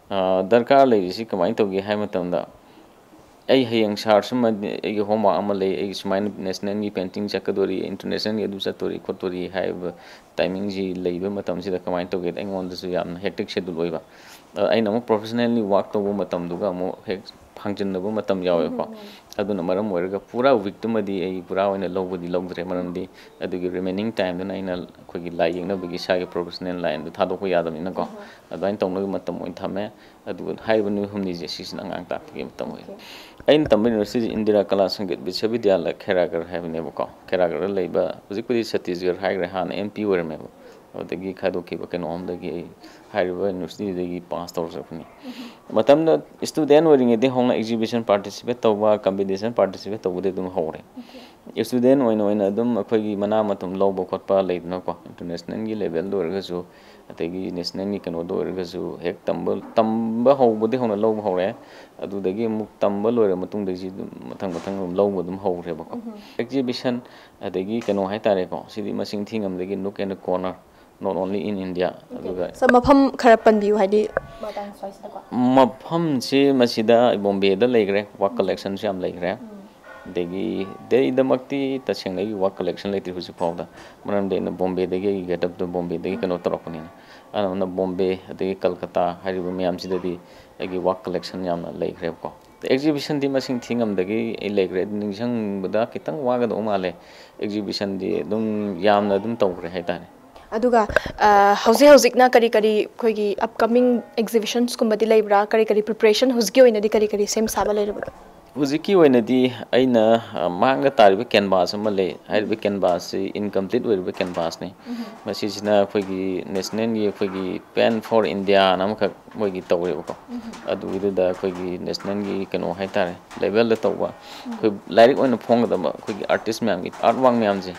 ꯑ, ꯗꯔꯀꯥꯔ ꯂꯩꯔꯤꯁꯤ ꯀꯃꯥꯏꯅ ꯇꯧꯒꯦ ꯍꯥꯏꯕ ꯃꯇꯝꯗ, ꯑꯩ ꯍꯌꯦꯡ ꯁꯥꯔ ꯁꯨꯝ ꯑꯩꯒꯤ ꯍꯣꯝꯋꯥꯔꯛ ꯑꯃ ꯂꯩ, ꯑꯩꯒꯤ ꯁꯨꯃꯥꯏꯅ ꯅꯦꯁꯅꯦꯜꯒꯤ ꯄꯦꯟꯇꯤꯡ ꯆꯠꯀꯗꯣꯔꯤ, ꯏꯟꯇꯔꯅꯦꯁꯅꯦꯜꯒꯤ ꯑꯗꯨ ꯆꯠꯇꯣꯔꯤ ꯈꯣꯠꯇꯣꯔꯤ ꯍꯥꯏꯕ ꯇꯥꯏꯃꯤꯡꯁꯤ ꯂꯩꯕ ꯃꯇꯝꯁꯤꯗ ꯀꯃꯥꯏꯅ ꯇꯧꯒꯦꯗ, ꯑꯩꯉꯣꯟꯗꯁꯨ ꯌꯥꯝꯅ ꯍꯦꯛꯇꯤꯛ ꯁꯦꯗꯨꯜ ꯑꯣꯏꯕ꯫ ꯑ, ꯑꯩꯅ ꯑꯃꯨꯛ ꯄ꯭ꯔꯣꯐꯦꯁꯅꯦꯜꯂꯤ ꯋꯥꯔꯛ ꯇꯧꯕ ꯃꯇꯝꯗꯨꯒ ꯑꯃꯨꯛ ꯍꯦꯛ ꯐꯥꯡꯖꯤꯟꯅꯕ ꯃꯇꯝ ꯌꯥꯎꯋꯦꯕꯀꯣ꯫ ꯑꯗꯨꯅ ꯃꯔꯝ ꯑꯣꯏꯔꯒ ꯄꯨꯔꯥ ꯋꯤꯛꯇꯨꯃꯗꯤ ꯑꯩ ꯄꯨꯔꯥ ꯑꯣꯏꯅ ꯂꯧꯕꯗꯤ ꯂꯧꯗ꯭ꯔꯦ, ꯃꯔꯝꯗꯤ ꯑꯗꯨꯒꯤ ꯔꯤꯃꯦꯅꯤꯡ ꯇꯥꯏꯝꯗꯨꯅ ꯑꯩꯅ ꯑꯩꯈꯣꯏꯒꯤ ꯂꯥꯏ ꯌꯦꯛꯅꯕꯒꯤ ꯏꯁꯥꯒꯤ ꯄ꯭ꯔꯣꯐꯦꯁꯅꯦꯜ ꯂꯥꯏꯟꯗꯨ ꯊꯥꯗꯣꯛꯄ ꯌꯥꯗꯕꯅꯤꯅꯀꯣ꯫ ꯑꯗꯨꯃꯥꯏꯅ ꯇꯧꯅꯕ ꯃꯇꯝ ꯑꯣꯏꯅ ꯊꯝꯃꯦ꯫ ꯑꯗꯨꯒ ꯍꯥꯏꯔꯤꯕ ꯅꯨꯃꯤꯠ ꯍꯨꯝꯅꯤꯁꯦ ꯁꯤꯁꯤꯅ ꯑꯉꯥꯡ ꯇꯥꯛꯄꯒꯤ ꯃꯇꯝ ꯑꯣꯏ꯫ ꯑꯩꯅ ꯇꯝꯕ ꯌꯨꯅꯤꯚꯔꯁꯤꯇꯤꯁꯤ ꯏꯟꯗꯤꯔꯥ ꯀꯂꯥ ꯁꯪꯒꯤꯠ ꯕꯤꯁ꯭ꯋꯕꯤꯗ꯭ꯌꯥꯂꯌ ꯈꯦꯔꯥꯒꯔ ꯍꯥꯏꯕꯅꯦꯕꯀꯣ꯫ ꯈꯦꯔꯥꯒꯔꯗ ꯂꯩꯕ, ꯍꯧꯖꯤꯛꯄꯨꯗꯤ ꯁꯠꯇꯤꯁꯒꯔ ꯍꯥꯏꯈ꯭ꯔꯦ, ꯍꯥꯟꯅ ꯑꯦꯝ ꯄꯤ ꯑꯣꯏꯔꯝꯃꯦꯕ꯫ ꯑꯗꯨꯗꯒꯤ ꯈꯥꯏꯗꯣꯛꯈꯤꯕ ꯀꯩꯅꯣꯝꯗꯒꯤ ꯑꯩ ꯍꯥꯏꯔꯤꯕ ꯌꯨꯅꯤꯚꯔꯁꯤꯇꯤꯗꯒꯤ ꯄꯥꯁ ꯇꯧꯔ ꯆꯠꯄꯅꯤ꯫ ꯃꯇꯝꯗ ꯁ꯭ꯇꯨꯗꯦꯟ ꯑꯣꯏꯔꯤꯉꯩꯗꯒꯤ ꯍꯧꯅ ꯑꯦꯛꯖꯤꯕꯤꯁꯟ ꯄꯥꯔꯇꯤꯁꯤꯄꯦꯠ ꯇꯧꯕ, ꯀꯝꯄꯤꯇꯤꯁꯟ ꯄꯥꯔꯇꯤꯁꯤꯄꯦꯠ ꯇꯧꯕꯗꯤ ꯑꯗꯨꯝ ꯍꯧꯔꯦ꯫ ꯁ꯭ꯇꯨꯗꯦꯟ ꯑꯣꯏꯅ ꯑꯣꯏꯅ ꯑꯗꯨꯝ ꯑꯩꯈꯣꯏꯒꯤ ꯃꯅꯥ ꯃꯊꯨꯝ ꯂꯧꯕ ꯈꯣꯠꯄ ꯂꯩꯗꯅꯀꯣ, ꯏꯟꯇꯔꯅꯦꯁꯅꯦꯜꯒꯤ ꯂꯦꯚꯦꯜꯗ ꯑꯣꯏꯔꯒꯁꯨ, ꯑꯗꯒꯤ ꯅꯦꯁꯅꯦꯜꯒꯤ ꯀꯩꯅꯣꯗ ꯑꯣꯏꯔꯒꯁꯨ, ꯍꯦꯛ ꯇꯝꯕ, ꯇꯝꯕ ꯍꯧꯕꯗꯒꯤ ꯍꯧꯅ ꯂꯧꯕ ꯍꯧꯔꯛꯑꯦ꯫ ꯑꯗꯨꯗꯒꯤ ꯑꯃꯨꯛ ꯇꯝꯕ ꯂꯣꯏꯔ ꯃꯇꯨꯡꯗꯒꯤ ꯑꯗꯨꯝ ꯃꯊꯪ ꯃꯊꯪ ꯑꯗꯨꯝ ꯂꯧꯕ ꯑꯗꯨꯝ ꯍꯧꯈ꯭ꯔꯦꯕꯀꯣ꯫ ꯑꯦꯛꯖꯤꯕꯤꯁꯟ ꯑꯗꯒꯤ ꯀꯩꯅꯣ ꯍꯥꯏꯇꯥꯔꯦꯀꯣ, ꯁꯤꯗꯤ ꯃꯁꯤꯡ ꯊꯤꯉꯝꯗꯒꯤ nook and corner, not only in India꯫ ꯑꯗꯨꯒ ꯁꯣ, ꯃꯐꯝ ꯈꯔ ꯄꯟꯕꯤꯌꯨ, ꯍꯥꯏꯗꯤ ꯃꯇꯥꯡ ꯁ꯭ꯋꯥꯏꯁꯤꯗꯀꯣ꯫ ꯃꯐꯝꯁꯤ ꯃꯁꯤꯗ ꯕꯣꯝꯕꯦꯗ ꯂꯩꯈ꯭ꯔꯦ, ꯋꯥꯔꯛ ꯀꯂꯦꯛꯁꯟꯁꯨ ꯌꯥꯝ ꯂꯩꯈ꯭ꯔꯦ꯫ ꯑꯗꯒꯤ ꯗꯦꯜꯂꯤꯗꯃꯛꯇꯤ ꯇꯁꯦꯡꯅ ꯑꯩꯒꯤ ꯋꯥꯔꯛ ꯀꯂꯦꯛꯁꯟ ꯂꯩꯇ꯭ꯔꯤ ꯍꯧꯖꯤꯛ ꯐꯥꯎꯗ, ꯃꯔꯝꯗꯤ ꯑꯩꯅ ꯕꯣꯝꯕꯦꯗꯒꯤ, ꯑꯩꯒꯤ ꯒꯦꯠ ꯑꯞꯇꯣ ꯕꯣꯝꯕꯦꯗꯒꯤ ꯀꯩꯅꯣ ꯇꯧꯔꯛꯄꯅꯤꯅ꯫ ꯑꯅꯝꯕꯅ ꯕꯣꯝꯕꯦ ꯑꯗꯒꯤ ꯀꯜꯀꯇꯥ ꯍꯥꯏꯔꯤꯕ ꯃꯌꯥꯝꯁꯤꯗꯗꯤ ꯑꯩꯒꯤ ꯋꯥꯔꯛ ꯀꯂꯦꯛꯁꯟ ꯌꯥꯝꯅ ꯂꯩꯈ꯭ꯔꯦꯕꯀꯣ꯫ ꯑꯦꯛꯖꯤꯕꯤꯁꯟꯗꯤ ꯃꯁꯤꯡ ꯊꯤꯉꯝꯗꯒꯤ ꯑꯩ ꯂꯩꯈ꯭ꯔꯦ, ꯑꯗꯨ ꯅꯤꯡꯁꯤꯡꯕꯗ ꯈꯤꯇꯪ ꯋꯥꯒꯗꯧꯕ ꯃꯥꯜꯂꯦ꯫ ꯑꯦꯛꯖꯤꯕꯤꯁꯟꯗꯤ ꯑꯗꯨꯝ ꯌꯥꯝꯅ ꯑꯗꯨꯝ ꯇꯧꯈ꯭ꯔꯦ ꯍꯥꯏꯇꯥꯔꯦ꯫ ꯑꯗꯨꯒ, ꯑ, ꯍꯧꯖꯤꯛ ꯍꯧꯖꯤꯛꯅ ꯀꯔꯤ ꯀꯔꯤ ꯑꯩꯈꯣꯏꯒꯤ ꯑꯞꯀꯃꯤꯡ ꯑꯦꯛꯖꯤꯕꯤꯁꯟꯁꯀꯨꯝꯕꯗꯤ ꯂꯩꯕ꯭ꯔꯥ? ꯀꯔꯤ ꯀꯔꯤ ꯄ꯭ꯔꯤꯄꯔꯦꯁꯟ ꯍꯧꯖꯤꯛꯀꯤ ꯑꯣꯏꯅꯗꯤ ꯀꯔꯤ ꯀꯔꯤ ꯁꯦꯝ ꯁꯥꯕ ꯂꯩꯔꯕꯒꯦ? ꯍꯧꯖꯤꯛꯀꯤ ꯑꯣꯏꯅꯗꯤ ꯑꯩꯅ, ꯑ, ꯃꯥꯡꯗ ꯇꯥꯔꯤꯕ ꯀꯦꯟꯚꯥꯁ ꯑꯃ ꯂꯩ꯫ ꯍꯥꯏꯔꯤꯕ ꯀꯦꯟꯚꯥꯁꯁꯤ ꯏꯟꯀꯝꯄ꯭ꯂꯤꯠ ꯑꯣꯏꯔꯤꯕ ꯀꯦꯟꯚꯥꯁꯅꯤ꯫ ꯃꯁꯤꯁꯤꯅ ꯑꯩꯈꯣꯏꯒꯤ ꯅꯦꯁꯅꯦꯜꯒꯤ ꯑꯩꯈꯣꯏꯒꯤ Paint for Indiaꯅ ꯑꯃꯈꯛ ꯃꯣꯏꯒꯤ ꯇꯧꯋꯦꯕꯀꯣ꯫ ꯑꯗꯨꯒꯤꯗꯨꯗ ꯑꯩꯈꯣꯏꯒꯤ ꯅꯦꯁꯅꯦꯜꯒꯤ ꯀꯩꯅꯣ ꯍꯥꯏꯇꯥꯔꯦ, ꯂꯦꯚꯦꯜꯗ ꯇꯧꯕ, ꯑꯩꯈꯣꯏ ꯂꯥꯏꯔꯤꯛ ꯑꯣꯏꯅ ꯐꯣꯡꯒꯗꯕ ꯑꯩꯈꯣꯏꯒꯤ ꯑꯥꯔꯇꯤꯁ ꯃꯌꯥꯝꯒꯤ ꯑꯥꯔꯠ ꯋꯥꯛ ꯃꯌꯥꯝꯁꯦ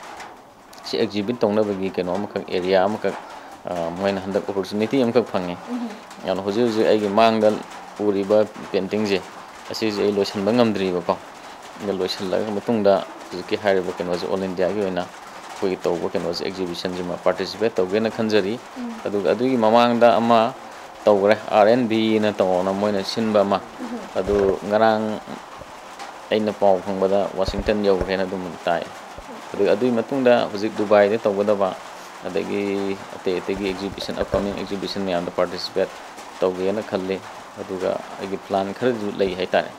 ꯁꯤ ꯑꯦꯛꯖꯤꯕꯤꯠ ꯇꯧꯅꯕꯒꯤ ꯀꯩꯅꯣ ꯑꯃꯈꯛ, ꯑꯦꯔꯤꯌꯥ ꯑꯃꯈꯛ, ꯑ, ꯃꯣꯏꯅ ꯍꯟꯗꯛ ꯑꯣꯄꯣꯔꯆꯨꯅꯤꯇꯤ ꯑꯃꯈꯛ ꯐꯪꯉꯦ꯫ ꯑꯗꯨꯅ ꯍꯧꯖꯤꯛ ꯍꯧꯖꯤꯛ ꯑꯩꯒꯤ ꯃꯥꯡꯗ ꯎꯔꯤꯕ ꯄꯦꯟꯇꯤꯡꯁꯦ, ꯑꯁꯤꯁꯦ ꯑꯩ ꯂꯣꯏꯁꯤꯟꯕ ꯉꯝꯗ꯭ꯔꯤꯕꯀꯣ꯫ ꯑꯗ ꯂꯣꯏꯁꯤꯜꯂꯕ ꯃꯇꯨꯡꯗ ꯍꯧꯖꯤꯛꯀꯤ ꯍꯥꯏꯔꯤꯕ ꯀꯩꯅꯣꯁꯦ, ꯑꯣꯜ ꯏꯟꯗꯤꯌꯥꯒꯤ ꯑꯣꯏꯅ ꯑꯩꯈꯣꯏꯒꯤ ꯇꯧꯕ ꯀꯩꯅꯣꯁꯦ, ꯑꯦꯛꯖꯤꯕꯤꯁꯟꯁꯤꯃ ꯄꯥꯔꯇꯤꯁꯤꯄꯦꯠ ꯇꯧꯒꯦꯅ ꯈꯟꯖꯔꯤ꯫ ꯑꯗꯨꯒ ꯑꯗꯨꯒꯤ ꯃꯃꯥꯡꯗ ꯑꯃ ꯇꯧꯈ꯭ꯔꯦ, R and Bꯅ ꯇꯧꯅ ꯃꯣꯏꯅ ꯁꯤꯟꯕ ꯑꯃ꯫ ꯑꯗꯨ ꯉꯔꯥꯡ ꯑꯩꯅ ꯄꯥꯎ ꯐꯪꯕꯗ ꯋꯥꯁꯤꯡꯇꯟ ꯌꯧꯈ꯭ꯔꯦꯅ ꯑꯗꯨꯝ ꯇꯥꯏ꯫ ꯑꯗꯨ, ꯑꯗꯨꯒꯤ ꯃꯇꯨꯡꯗ ꯍꯧꯖꯤꯛ ꯗꯨꯕꯥꯏꯗ ꯇꯧꯒꯗꯕ, ꯑꯗꯒꯤ ꯑꯇꯩ ꯑꯇꯩꯒꯤ ꯑꯦꯛꯖꯤꯕꯤꯁꯟ, ꯑꯞꯀꯃꯤꯡ ꯑꯦꯛꯖꯤꯕꯤꯁꯟ ꯃꯌꯥꯝꯗ ꯄꯥꯔꯇꯤꯁꯤꯄꯦꯠ ꯇꯧꯒꯦꯅ ꯈꯜꯂꯤ꯫ ꯑꯗꯨꯒ ꯑꯩꯒꯤ ꯄ꯭ꯂꯥꯟ ꯈꯔꯁꯨ ꯂꯩ ꯍꯥꯏꯇꯥꯔꯦ꯫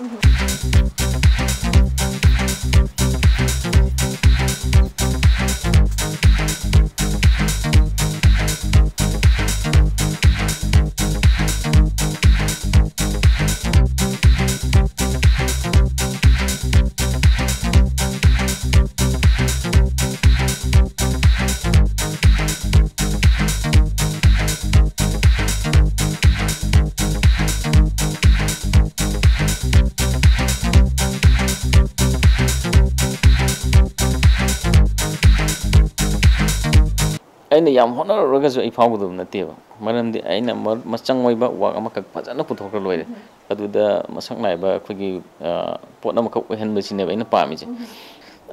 ꯑꯩꯅ ꯌꯥꯝ ꯍꯣꯠꯅꯔꯨꯔꯒꯁꯨ ꯑꯩ ꯐꯥꯎꯒꯗꯕ ꯅꯠꯇꯦꯕ꯫ ꯃꯔꯝꯗꯤ ꯑꯩꯅ ꯃ-, ꯃꯆꯪ ꯑꯣꯏꯕ ꯋꯥꯛ ꯑꯃꯈꯛ ꯐꯖꯅ ꯄꯨꯊꯣꯛꯈ꯭ꯔ ꯂꯣꯏꯔꯦ꯫ ꯑꯗꯨꯗ ꯃꯁꯛ ꯅꯥꯏꯕ ꯑꯩꯈꯣꯏꯒꯤ, ꯑ, ꯄꯣꯠ ꯑꯃꯈꯛ ꯑꯣꯏꯍꯟꯕꯁꯤꯅꯦꯕ ꯑꯩꯅ ꯄꯥꯝꯃꯤꯁꯦ꯫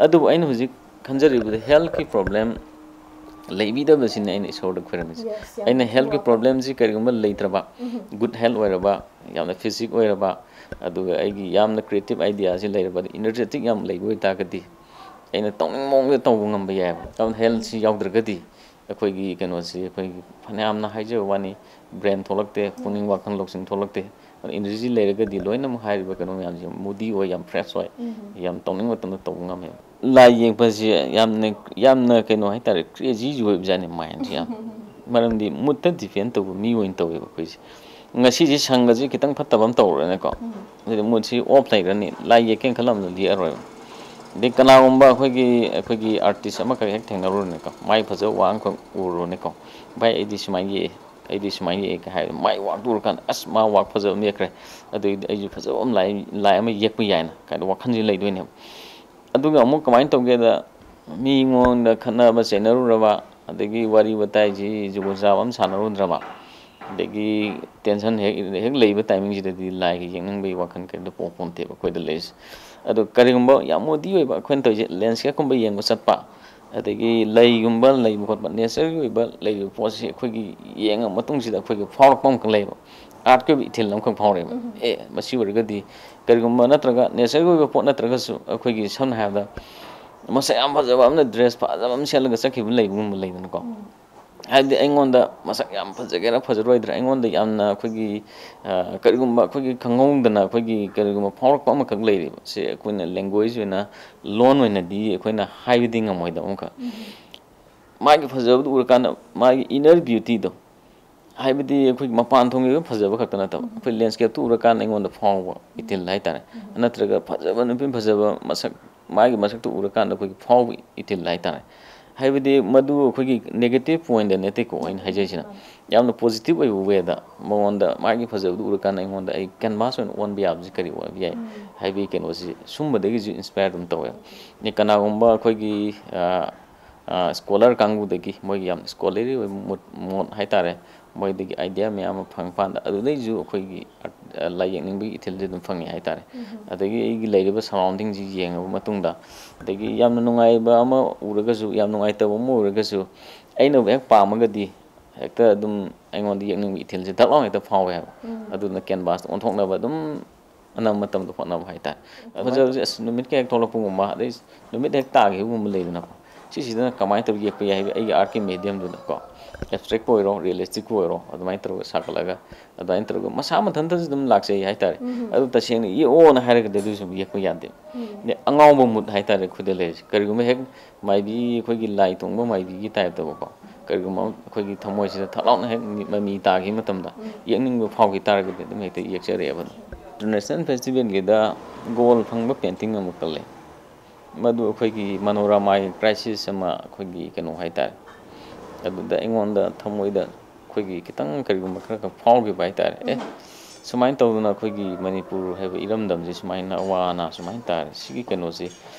ꯑꯗꯨꯕꯨ ꯑꯩꯅ ꯍꯧꯖꯤꯛ ꯈꯟꯖꯔꯤꯕꯗ ꯍꯦꯜꯊꯀꯤ ꯄ꯭ꯔꯣꯕ꯭ꯂꯦꯝ ꯂꯩꯕꯤꯗꯕꯁꯤꯅꯦ ꯑꯩꯅ ꯏꯁꯣꯔꯗ ꯈꯣꯏꯔꯝꯃꯤꯁꯦ꯫ Yes, ꯌꯥꯝ ꯑꯩꯅ ꯍꯦꯜꯊꯀꯤ ꯋꯥꯐꯝ꯫ ꯄ꯭ꯔꯣꯕ꯭ꯂꯦꯝꯁꯤ ꯀꯔꯤꯒꯨꯝꯕ ꯂꯩꯇ꯭ꯔꯕ, ꯒꯨꯗ ꯍꯦꯜꯊ ꯑꯣꯏꯔꯕ, ꯌꯥꯝꯅ ꯐꯤꯖꯤꯛ ꯑꯣꯏꯔꯕ, ꯑꯗꯨꯒ ꯑꯩꯒꯤ ꯌꯥꯝꯅ ꯀ꯭ꯔꯤꯌꯦꯇꯤꯞ ꯑꯥꯏꯗꯤꯌꯥꯁꯤ ꯂꯩꯔꯕ, ꯏꯅꯔꯖꯦꯇꯤꯛ ꯌꯥꯝ ꯂꯩꯕ ꯑꯣꯏꯇꯥꯔꯒꯗꯤ ꯑꯩꯅ ꯇꯧꯅꯤꯡ ꯃꯑꯣꯡꯗ ꯇꯧꯕ ꯉꯝꯕ ꯌꯥꯏꯑꯕ꯫ ꯑꯗꯨꯅ ꯍꯦꯜꯊꯁꯤ ꯌꯥꯎꯗ꯭ꯔꯒꯗꯤ ꯑꯩꯈꯣꯏꯒꯤ ꯀꯩꯅꯣꯁꯤ, ꯑꯩꯈꯣꯏꯒꯤ ꯐꯅꯌꯥꯝꯅ ꯍꯥꯏꯖꯕ ꯋꯥꯅꯤ, ꯕ꯭ꯔꯦꯟ ꯊꯣꯛꯂꯛꯇꯦ, ꯄꯨꯛꯅꯤꯡ ꯋꯥꯈꯜ ꯂꯧꯁꯤꯡ ꯊꯣꯛꯂꯛꯇꯦ꯫ ꯑꯗꯨꯅ ꯏꯅꯔꯖꯤ ꯂꯩꯔꯒꯗꯤ ꯂꯣꯏꯅꯃꯛ ꯍꯥꯏꯔꯤꯕ ꯀꯩꯅꯣ ꯃꯌꯥꯝꯁꯦ ꯃꯨꯗꯤ ꯑꯣꯏ, ꯌꯥꯝ ꯐ꯭ꯔꯦꯁ ꯑꯣꯏ, ꯌꯥꯝ ꯇꯧꯅꯤꯡ ꯃꯇꯝꯗ ꯇꯧꯕ ꯉꯝꯃꯦꯕ꯫ ꯂꯥꯏ ꯌꯦꯛꯄꯁꯤ ꯌꯥꯝꯅ, ꯌꯥꯝꯅ ꯀꯩꯅꯣ ꯍꯥꯏꯇꯥꯔꯦ, ꯀ꯭ꯔꯦꯖꯤꯁꯨ ꯑꯣꯏꯕꯖꯥꯠꯅꯤ ꯃꯥꯏꯟꯁꯦ ꯌꯥꯝ꯫ ꯃꯔꯝꯗꯤ ꯃꯨꯠꯇ ꯗꯤꯄꯦꯟ ꯇꯧꯕ ꯃꯤ ꯑꯣꯏꯅ ꯇꯧꯋꯦꯕ ꯑꯩꯈꯣꯏꯁꯦ꯫ ꯉꯁꯤꯁꯤ ꯁꯪꯒꯁꯤ ꯈꯤꯇꯪ ꯐꯠꯇꯕ ꯑꯃ ꯇꯧꯔꯨꯔꯦꯅꯦꯀꯣ꯫ ꯑꯗꯨꯗꯤ ꯃꯨꯠꯁꯤ ꯑꯣꯐ ꯂꯩꯈ꯭ꯔꯅꯤ, ꯂꯥꯏ ꯌꯦꯛꯀꯦꯅ ꯈꯜꯂꯝꯕꯗ ꯌꯦꯛꯑꯔꯣꯏꯕ꯫ ꯑꯗꯩ ꯀꯅꯥꯒꯨꯝꯕ ꯑꯩꯈꯣꯏꯒꯤ, ꯑꯩꯈꯣꯏꯒꯤ ꯑꯥꯔꯇꯤꯁ ꯑꯃꯈꯛ ꯍꯦꯛ ꯊꯦꯡꯅꯔꯨꯔꯅꯦꯀꯣ, ꯃꯥꯏ ꯐꯖꯕ ꯋꯥ ꯑꯃꯈꯛ ꯎꯔꯨꯔꯅꯦꯀꯣ, "ꯚꯥꯏ, ꯑꯩꯗꯤ ꯁꯨꯃꯥꯏꯅ ꯌꯦꯛꯑꯦ, ꯑꯩꯗꯤ ꯁꯨꯃꯥꯏꯅ ꯌꯦꯛꯑꯦ" ꯀꯥꯏ ꯍꯥꯏꯕꯗ, ꯃꯥꯏ ꯋꯥꯛꯇꯨ ꯎꯔꯀꯥꯟꯗ, "ꯑꯁ, ꯃꯥ ꯋꯥꯛ ꯐꯖꯕ ꯑꯃ ꯌꯦꯛꯈ꯭ꯔꯦ, ꯑꯗꯨꯏꯗꯤ ꯑꯩꯁꯨ ꯐꯖꯕ ꯑꯃ ꯂꯥꯏ, ꯂꯥꯏ ꯑꯃ ꯌꯦꯛꯄ ꯌꯥꯏꯅ" ꯀꯥꯏꯅ ꯋꯥꯈꯜꯁꯤ ꯂꯩꯗꯣꯏꯅꯦꯕ꯫ ꯑꯗꯨꯒ ꯑꯃꯨꯛ ꯀꯃꯥꯏꯅ ꯇꯧꯒꯦꯗ, ꯃꯤꯉꯣꯟꯗ ꯈꯠꯅꯕ ꯆꯩꯅꯔꯨꯔꯕ, ꯑꯗꯒꯤ ꯋꯥꯔꯤ ꯋꯥꯇꯥꯏꯁꯤ ꯖꯨꯒꯣꯠ ꯆꯥꯕ ꯑꯃ ꯁꯥꯟꯅꯔꯨꯗ꯭ꯔꯕ, ꯑꯗꯒꯤ ꯇꯦꯟꯁꯟ ꯍꯦꯛ, ꯍꯦꯛ ꯂꯩꯕ ꯇꯥꯏꯃꯤꯡꯁꯤꯗꯗꯤ ꯂꯥꯏꯒ ꯌꯦꯛꯅꯤꯡꯕꯒꯤ ꯋꯥꯈꯜ ꯀꯔꯤꯝꯇ ꯄꯣꯛ ꯄꯣꯟꯇꯦꯕ ꯑꯩꯈꯣꯏꯗ ꯂꯩꯔꯤꯁꯦ꯫ ꯑꯗꯣ ꯀꯔꯤꯒꯨꯝꯕ ꯌꯥꯝ ꯃꯨꯗꯤ ꯑꯣꯏꯕ, ꯑꯩꯈꯣꯏꯅ ꯇꯧꯔꯤꯁꯦ ꯂꯦꯟꯁꯀꯦꯞꯀꯨꯝꯕ ꯌꯦꯡꯕ ꯆꯠꯄ, ꯑꯗꯒꯤ ꯂꯩꯒꯨꯝꯕ ꯂꯩꯕ ꯈꯣꯠꯄ, ꯅꯦꯆꯔꯒꯤ ꯑꯣꯏꯕ ꯂꯩꯔꯤꯕ ꯄꯣꯠꯁꯤ ꯑꯩꯈꯣꯏꯒꯤ ꯌꯦꯡꯉ ꯃꯇꯨꯡꯁꯤꯗ ꯑꯩꯈꯣꯏꯒꯤ ꯐꯥꯎꯔꯛꯄ ꯑꯃꯈꯛ ꯂꯩꯌꯦꯕ, ꯑꯥꯔꯠꯀꯤ ꯑꯣꯏꯕ ꯏꯊꯤꯜ ꯑꯃꯈꯛ ꯐꯥꯎꯔꯛꯑꯦꯕ꯫ ꯎꯝ꯫ ꯑꯦ, ꯃꯁꯤ ꯑꯣꯏꯔꯒꯗꯤ ꯀꯔꯤꯒꯨꯝꯕ ꯅꯠꯇ꯭ꯔꯒ ꯅꯦꯆꯔꯒꯤ ꯑꯣꯏꯕ ꯄꯣꯠ ꯅꯠꯇ꯭ꯔꯒꯁꯨ, ꯑꯩꯈꯣꯏꯒꯤ ꯁꯝꯅ ꯍꯥꯏꯔꯕꯗ ꯃꯁꯛ ꯌꯥꯝ ꯐꯖꯕ ꯑꯃꯅ ꯗ꯭ꯔꯦꯁ ꯐꯖꯕ ꯑꯃ ꯁꯦꯠꯂꯒ ꯆꯠꯈꯤꯕ ꯂꯩꯕꯒꯨꯝꯕ ꯂꯩꯗꯅꯀꯣ꯫ ꯎꯝ꯫ ꯍꯥꯏꯕꯗꯤ ꯑꯩꯉꯣꯟꯗ ꯃꯁꯛ ꯌꯥꯝ ꯐꯖꯒꯦꯔꯥ ꯐꯖꯔꯣꯏꯗ꯭ꯔꯥ, ꯑꯩꯉꯣꯟꯗ ꯌꯥꯝꯅ ꯑꯩꯈꯣꯏꯒꯤ, ꯑ, ꯀꯔꯤꯒꯨꯝꯕ ꯑꯩꯈꯣꯏꯒꯤ ꯈꯪꯍꯧꯗꯅ ꯑꯩꯈꯣꯏꯒꯤ ꯀꯔꯤꯒꯨꯝꯕ ꯐꯥꯎꯔꯛꯄ ꯑꯃꯈꯛ ꯂꯩꯔꯤꯕ, ꯁꯤ ꯑꯩꯈꯣꯏꯅ ꯂꯦꯡꯒ꯭ꯋꯦꯖ ꯑꯣꯏꯅ, ꯂꯣꯟ ꯑꯣꯏꯅꯗꯤ ꯑꯩꯈꯣꯏꯅ ꯍꯥꯏꯕꯗꯤ ꯉꯝꯃꯣꯏꯗꯕ ꯑꯃꯈꯛ꯫ ꯎꯝ꯫ ꯃꯥꯒꯤ ꯐꯖꯕꯗꯨ ꯎꯔꯀꯥꯟꯗ ꯃꯥꯒꯤ ꯏꯅꯔ ꯕ꯭ꯌꯨꯇꯤꯗꯣ, ꯍꯥꯏꯕꯗꯤ ꯑꯩꯈꯣꯏꯒꯤ ꯃꯄꯥꯟ ꯊꯣꯡꯒꯤ ꯑꯣꯏꯕ ꯐꯖꯕ ꯈꯛꯇ ꯅꯠꯇꯕ, ꯎꯝ꯫ ꯑꯩꯈꯣꯏ ꯂꯦꯟꯁꯀꯦꯞꯇꯨ ꯎꯔꯀꯥꯟꯗ ꯑꯩꯉꯣꯟꯗ ꯐꯥꯎꯕ ꯏꯊꯤꯜ ꯍꯥꯏꯇꯥꯔꯦ꯫ ꯎꯝ꯫ ꯅꯠꯇ꯭ꯔꯒ ꯐꯖꯕ ꯅꯨꯄꯤ ꯐꯖꯕ ꯃꯁꯛ, ꯃꯥꯒꯤ ꯃꯁꯛꯇꯨ ꯎꯔꯀꯥꯟꯗ ꯑꯩꯈꯣꯏꯒꯤ ꯐꯥꯎꯕ ꯏꯊꯤꯜ ꯍꯥꯏꯇꯥꯔꯦ꯫ ꯍꯥꯏꯕꯗꯤ ꯃꯗꯨ ꯑꯩꯈꯣꯏꯒꯤ ꯅꯦꯒꯦꯇꯤꯞ ꯄꯣꯏꯟꯗ ꯅꯠꯇꯦꯀꯣ ꯑꯩꯅ ꯍꯥꯏꯖꯔꯤꯁꯤꯅ꯫ ꯃꯥꯅꯤ꯫ ꯌꯥꯝꯅ ꯄꯣꯖꯤꯇꯤꯞ ꯑꯣꯏꯕ ꯋꯦꯗ ꯃꯉꯣꯟꯗ ꯃꯥꯒꯤ ꯐꯖꯕꯗꯨ ꯎꯔꯀꯥꯟꯗ ꯑꯩꯉꯣꯟꯗ ꯑꯩ ꯀꯦꯟꯚꯥꯁ ꯑꯣꯏꯅ ꯑꯣꯟꯕ ꯌꯥꯕꯁꯤ ꯀꯔꯤ ꯑꯣꯏꯕ ꯌꯥꯏ ꯎꯝ꯫ ꯍꯥꯏꯕꯒꯤ ꯀꯩꯅꯣꯁꯤ ꯁꯨꯝꯕꯗꯒꯤꯁꯨ ꯏꯟꯁꯄꯥꯌꯔ ꯑꯗꯨꯝ ꯇꯧꯋꯦ꯫ ꯑꯗꯩ ꯀꯅꯥꯒꯨꯝꯕ ꯑꯩꯈꯣꯏꯒꯤ, ꯑ, ꯑ, ꯁ꯭ꯀꯣꯂꯔ ꯀꯥꯡꯕꯨꯗꯒꯤ ꯃꯣꯏꯒꯤ ꯌꯥꯝ ꯁ꯭ꯀꯣꯂꯔꯤ ꯑꯣꯏꯕ ꯃꯣꯠ, ꯃꯣꯠ ꯍꯥꯏꯇꯥꯔꯦ, ꯃꯣꯏꯗꯒꯤ ꯑꯥꯏꯗꯤꯌꯥ ꯃꯌꯥꯝ ꯑꯃ ꯐꯪꯉꯀꯥꯟꯗ ꯑꯗꯨꯗꯩꯁꯨ ꯑꯩꯈꯣꯏꯒꯤ ꯑꯥꯔꯠ, ꯑ, ꯂꯥꯏ ꯌꯦꯛꯅꯤꯡꯕꯒꯤ ꯏꯊꯤꯜꯁꯦ ꯑꯗꯨꯝ ꯐꯪꯉꯤ ꯍꯥꯏꯇꯥꯔꯦ꯫ ꯎꯝ꯫ ꯑꯗꯒꯤ ꯑꯩꯒꯤ ꯂꯩꯔꯤꯕ ꯁꯔꯥꯎꯟꯗꯤꯡꯁꯤ ꯌꯦꯡꯉꯕ ꯃꯇꯨꯡꯗ, ꯑꯗꯒꯤ ꯌꯥꯝꯅ ꯅꯨꯡꯉꯥꯏꯕ ꯑꯃ ꯎꯔꯒꯁꯨ, ꯌꯥꯝ ꯅꯨꯡꯉꯥꯏꯇꯕ ꯑꯃ ꯎꯔꯒꯁꯨ, ꯑꯩꯅꯕꯨ ꯍꯦꯛ ꯄꯥꯝꯃꯒꯗꯤ ꯍꯦꯛꯇ ꯑꯗꯨꯝ ꯑꯩꯉꯣꯟꯗ ꯌꯦꯛꯅꯤꯡꯕ ꯏꯊꯤꯜꯁꯦ ꯗꯛ ꯂꯥꯎꯅ ꯍꯦꯛꯇ ꯐꯥꯎꯋꯦ ꯍꯥꯏꯕ꯫ ꯎꯝ꯫ ꯑꯗꯨꯅ ꯀꯦꯟꯚꯥꯁꯇ ꯑꯣꯟꯊꯣꯛꯅꯕ ꯑꯗꯨꯝ ꯑꯅꯝꯕ ꯃꯇꯝꯗ ꯍꯣꯠꯅꯕ ꯍꯥꯏꯇꯥꯔꯦ꯫ ꯎꯝ꯫ ꯐꯖꯕꯁꯦ, ꯑꯁ, ꯅꯨꯃꯤꯠꯀ ꯍꯦꯛ ꯊꯣꯛꯂꯛꯄꯒꯨꯝꯕ, ꯑꯗꯩ ꯅꯨꯃꯤꯠ ꯍꯦꯛ ꯇꯥꯈꯤꯕꯒꯨꯝꯕ ꯂꯩꯗꯅꯀꯣ, ꯁꯤꯁꯤꯗꯅ ꯀꯃꯥꯏꯅ ꯇꯧꯔꯒ ꯌꯦꯛꯄ ꯌꯥꯏ ꯍꯥꯏꯕ ꯑꯩꯒꯤ ꯑꯥꯔꯠꯀꯤ ꯃꯦꯗꯤꯌꯝꯗꯨꯗꯀꯣ, ꯑꯦꯕꯁꯇ꯭ꯔꯦꯛꯄꯨ ꯑꯣꯏꯔꯣ, ꯔꯤꯌꯦꯂꯤꯁꯇꯤꯛꯄꯨ ꯑꯣꯏꯔꯣ, ꯑꯗꯨꯃꯥꯏꯅ ꯇꯧꯔꯒ ꯁꯥꯒꯠꯂꯒ, ꯑꯗꯨꯃꯥꯏꯅ ꯇꯧꯔꯒ ꯃꯁꯥ ꯃꯊꯟꯇꯁꯨ ꯑꯗꯨꯝ ꯂꯥꯛꯆꯩ ꯍꯥꯏꯇꯥꯔꯦ꯫ ꯎꯝ꯫ ꯑꯗꯨ ꯇꯁꯦꯡꯅ ꯌꯦꯛꯑꯣꯅ ꯍꯥꯏꯔꯒꯗꯤ ꯑꯗꯨꯁꯨ ꯌꯦꯛꯄ ꯌꯥꯗꯦ꯫ ꯎꯝ꯫ ꯑꯗꯩ ꯑꯉꯥꯎꯕ ꯃꯨꯠ ꯍꯥꯏꯇꯥꯔꯦ ꯑꯩꯈꯣꯏꯗ ꯂꯩꯔꯤꯁꯦ꯫ ꯀꯔꯤꯒꯨꯝꯕ ꯍꯦꯛ ꯃꯥꯏꯕꯤ, ꯑꯩꯈꯣꯏꯒꯤ ꯂꯥꯏ ꯇꯣꯡꯕ ꯃꯥꯏꯕꯤꯒꯤ ꯇꯥꯏꯞꯇꯀꯣ, ꯀꯔꯤꯒꯨꯝꯕ ꯑꯩꯈꯣꯏꯒꯤ ꯊꯃꯣꯏꯁꯤꯗ ꯊꯛ ꯂꯥꯎꯅ ꯍꯦꯛ ꯃꯃꯤ ꯇꯥꯈꯤꯕ ꯃꯇꯝꯗ, ꯌꯦꯛꯅꯤꯡꯕ ꯐꯥꯎꯈꯤ ꯇꯥꯔꯒꯗꯤ ꯑꯗꯨꯝ ꯍꯦꯛꯇ ꯌꯦꯛꯆꯔꯛꯑꯦꯕ꯫ ꯏꯟꯇꯔꯅꯦꯁꯅꯦꯜ ꯐꯦꯁꯇꯤꯚꯦꯜꯒꯤꯗ ꯒꯣꯜ ꯐꯪꯕ ꯄꯦꯟꯇꯤꯡ ꯑꯃꯈꯛ ꯂꯩ꯫ ꯃꯗꯨ ꯑꯩꯈꯣꯏꯒꯤ ꯃꯅꯣꯔꯃꯥꯒꯤ ꯀ꯭ꯔꯥꯏꯁꯤꯁ ꯑꯃ, ꯑꯩꯈꯣꯏꯒꯤ ꯀꯩꯅꯣ ꯍꯥꯏꯇꯥꯔꯦ, ꯑꯗꯨꯗ ꯑꯩꯉꯣꯟꯗ ꯊꯃꯣꯏꯗ ꯑꯩꯈꯣꯏꯒꯤ ꯈꯤꯇꯪ ꯀꯔꯤꯒꯨꯝꯕ ꯈꯔ ꯈꯛ ꯐꯥꯎꯈꯤꯕ ꯍꯥꯏꯇꯥꯔꯦ꯫ ꯑꯦ, ꯁꯨꯃꯥꯏꯅ ꯇꯧꯗꯅ ꯑꯩꯈꯣꯏꯒꯤ ꯃꯅꯤꯄꯨꯔ ꯍꯥꯏꯕ ꯏꯔꯝꯗꯝꯁꯤ ꯁꯨꯃꯥꯏꯅ ꯑꯋꯥ ꯑꯅꯥ ꯁꯨꯃꯥꯏꯅ ꯇꯥꯔꯦ, ꯁꯤꯒꯤ ꯀꯩꯅꯣꯁꯤ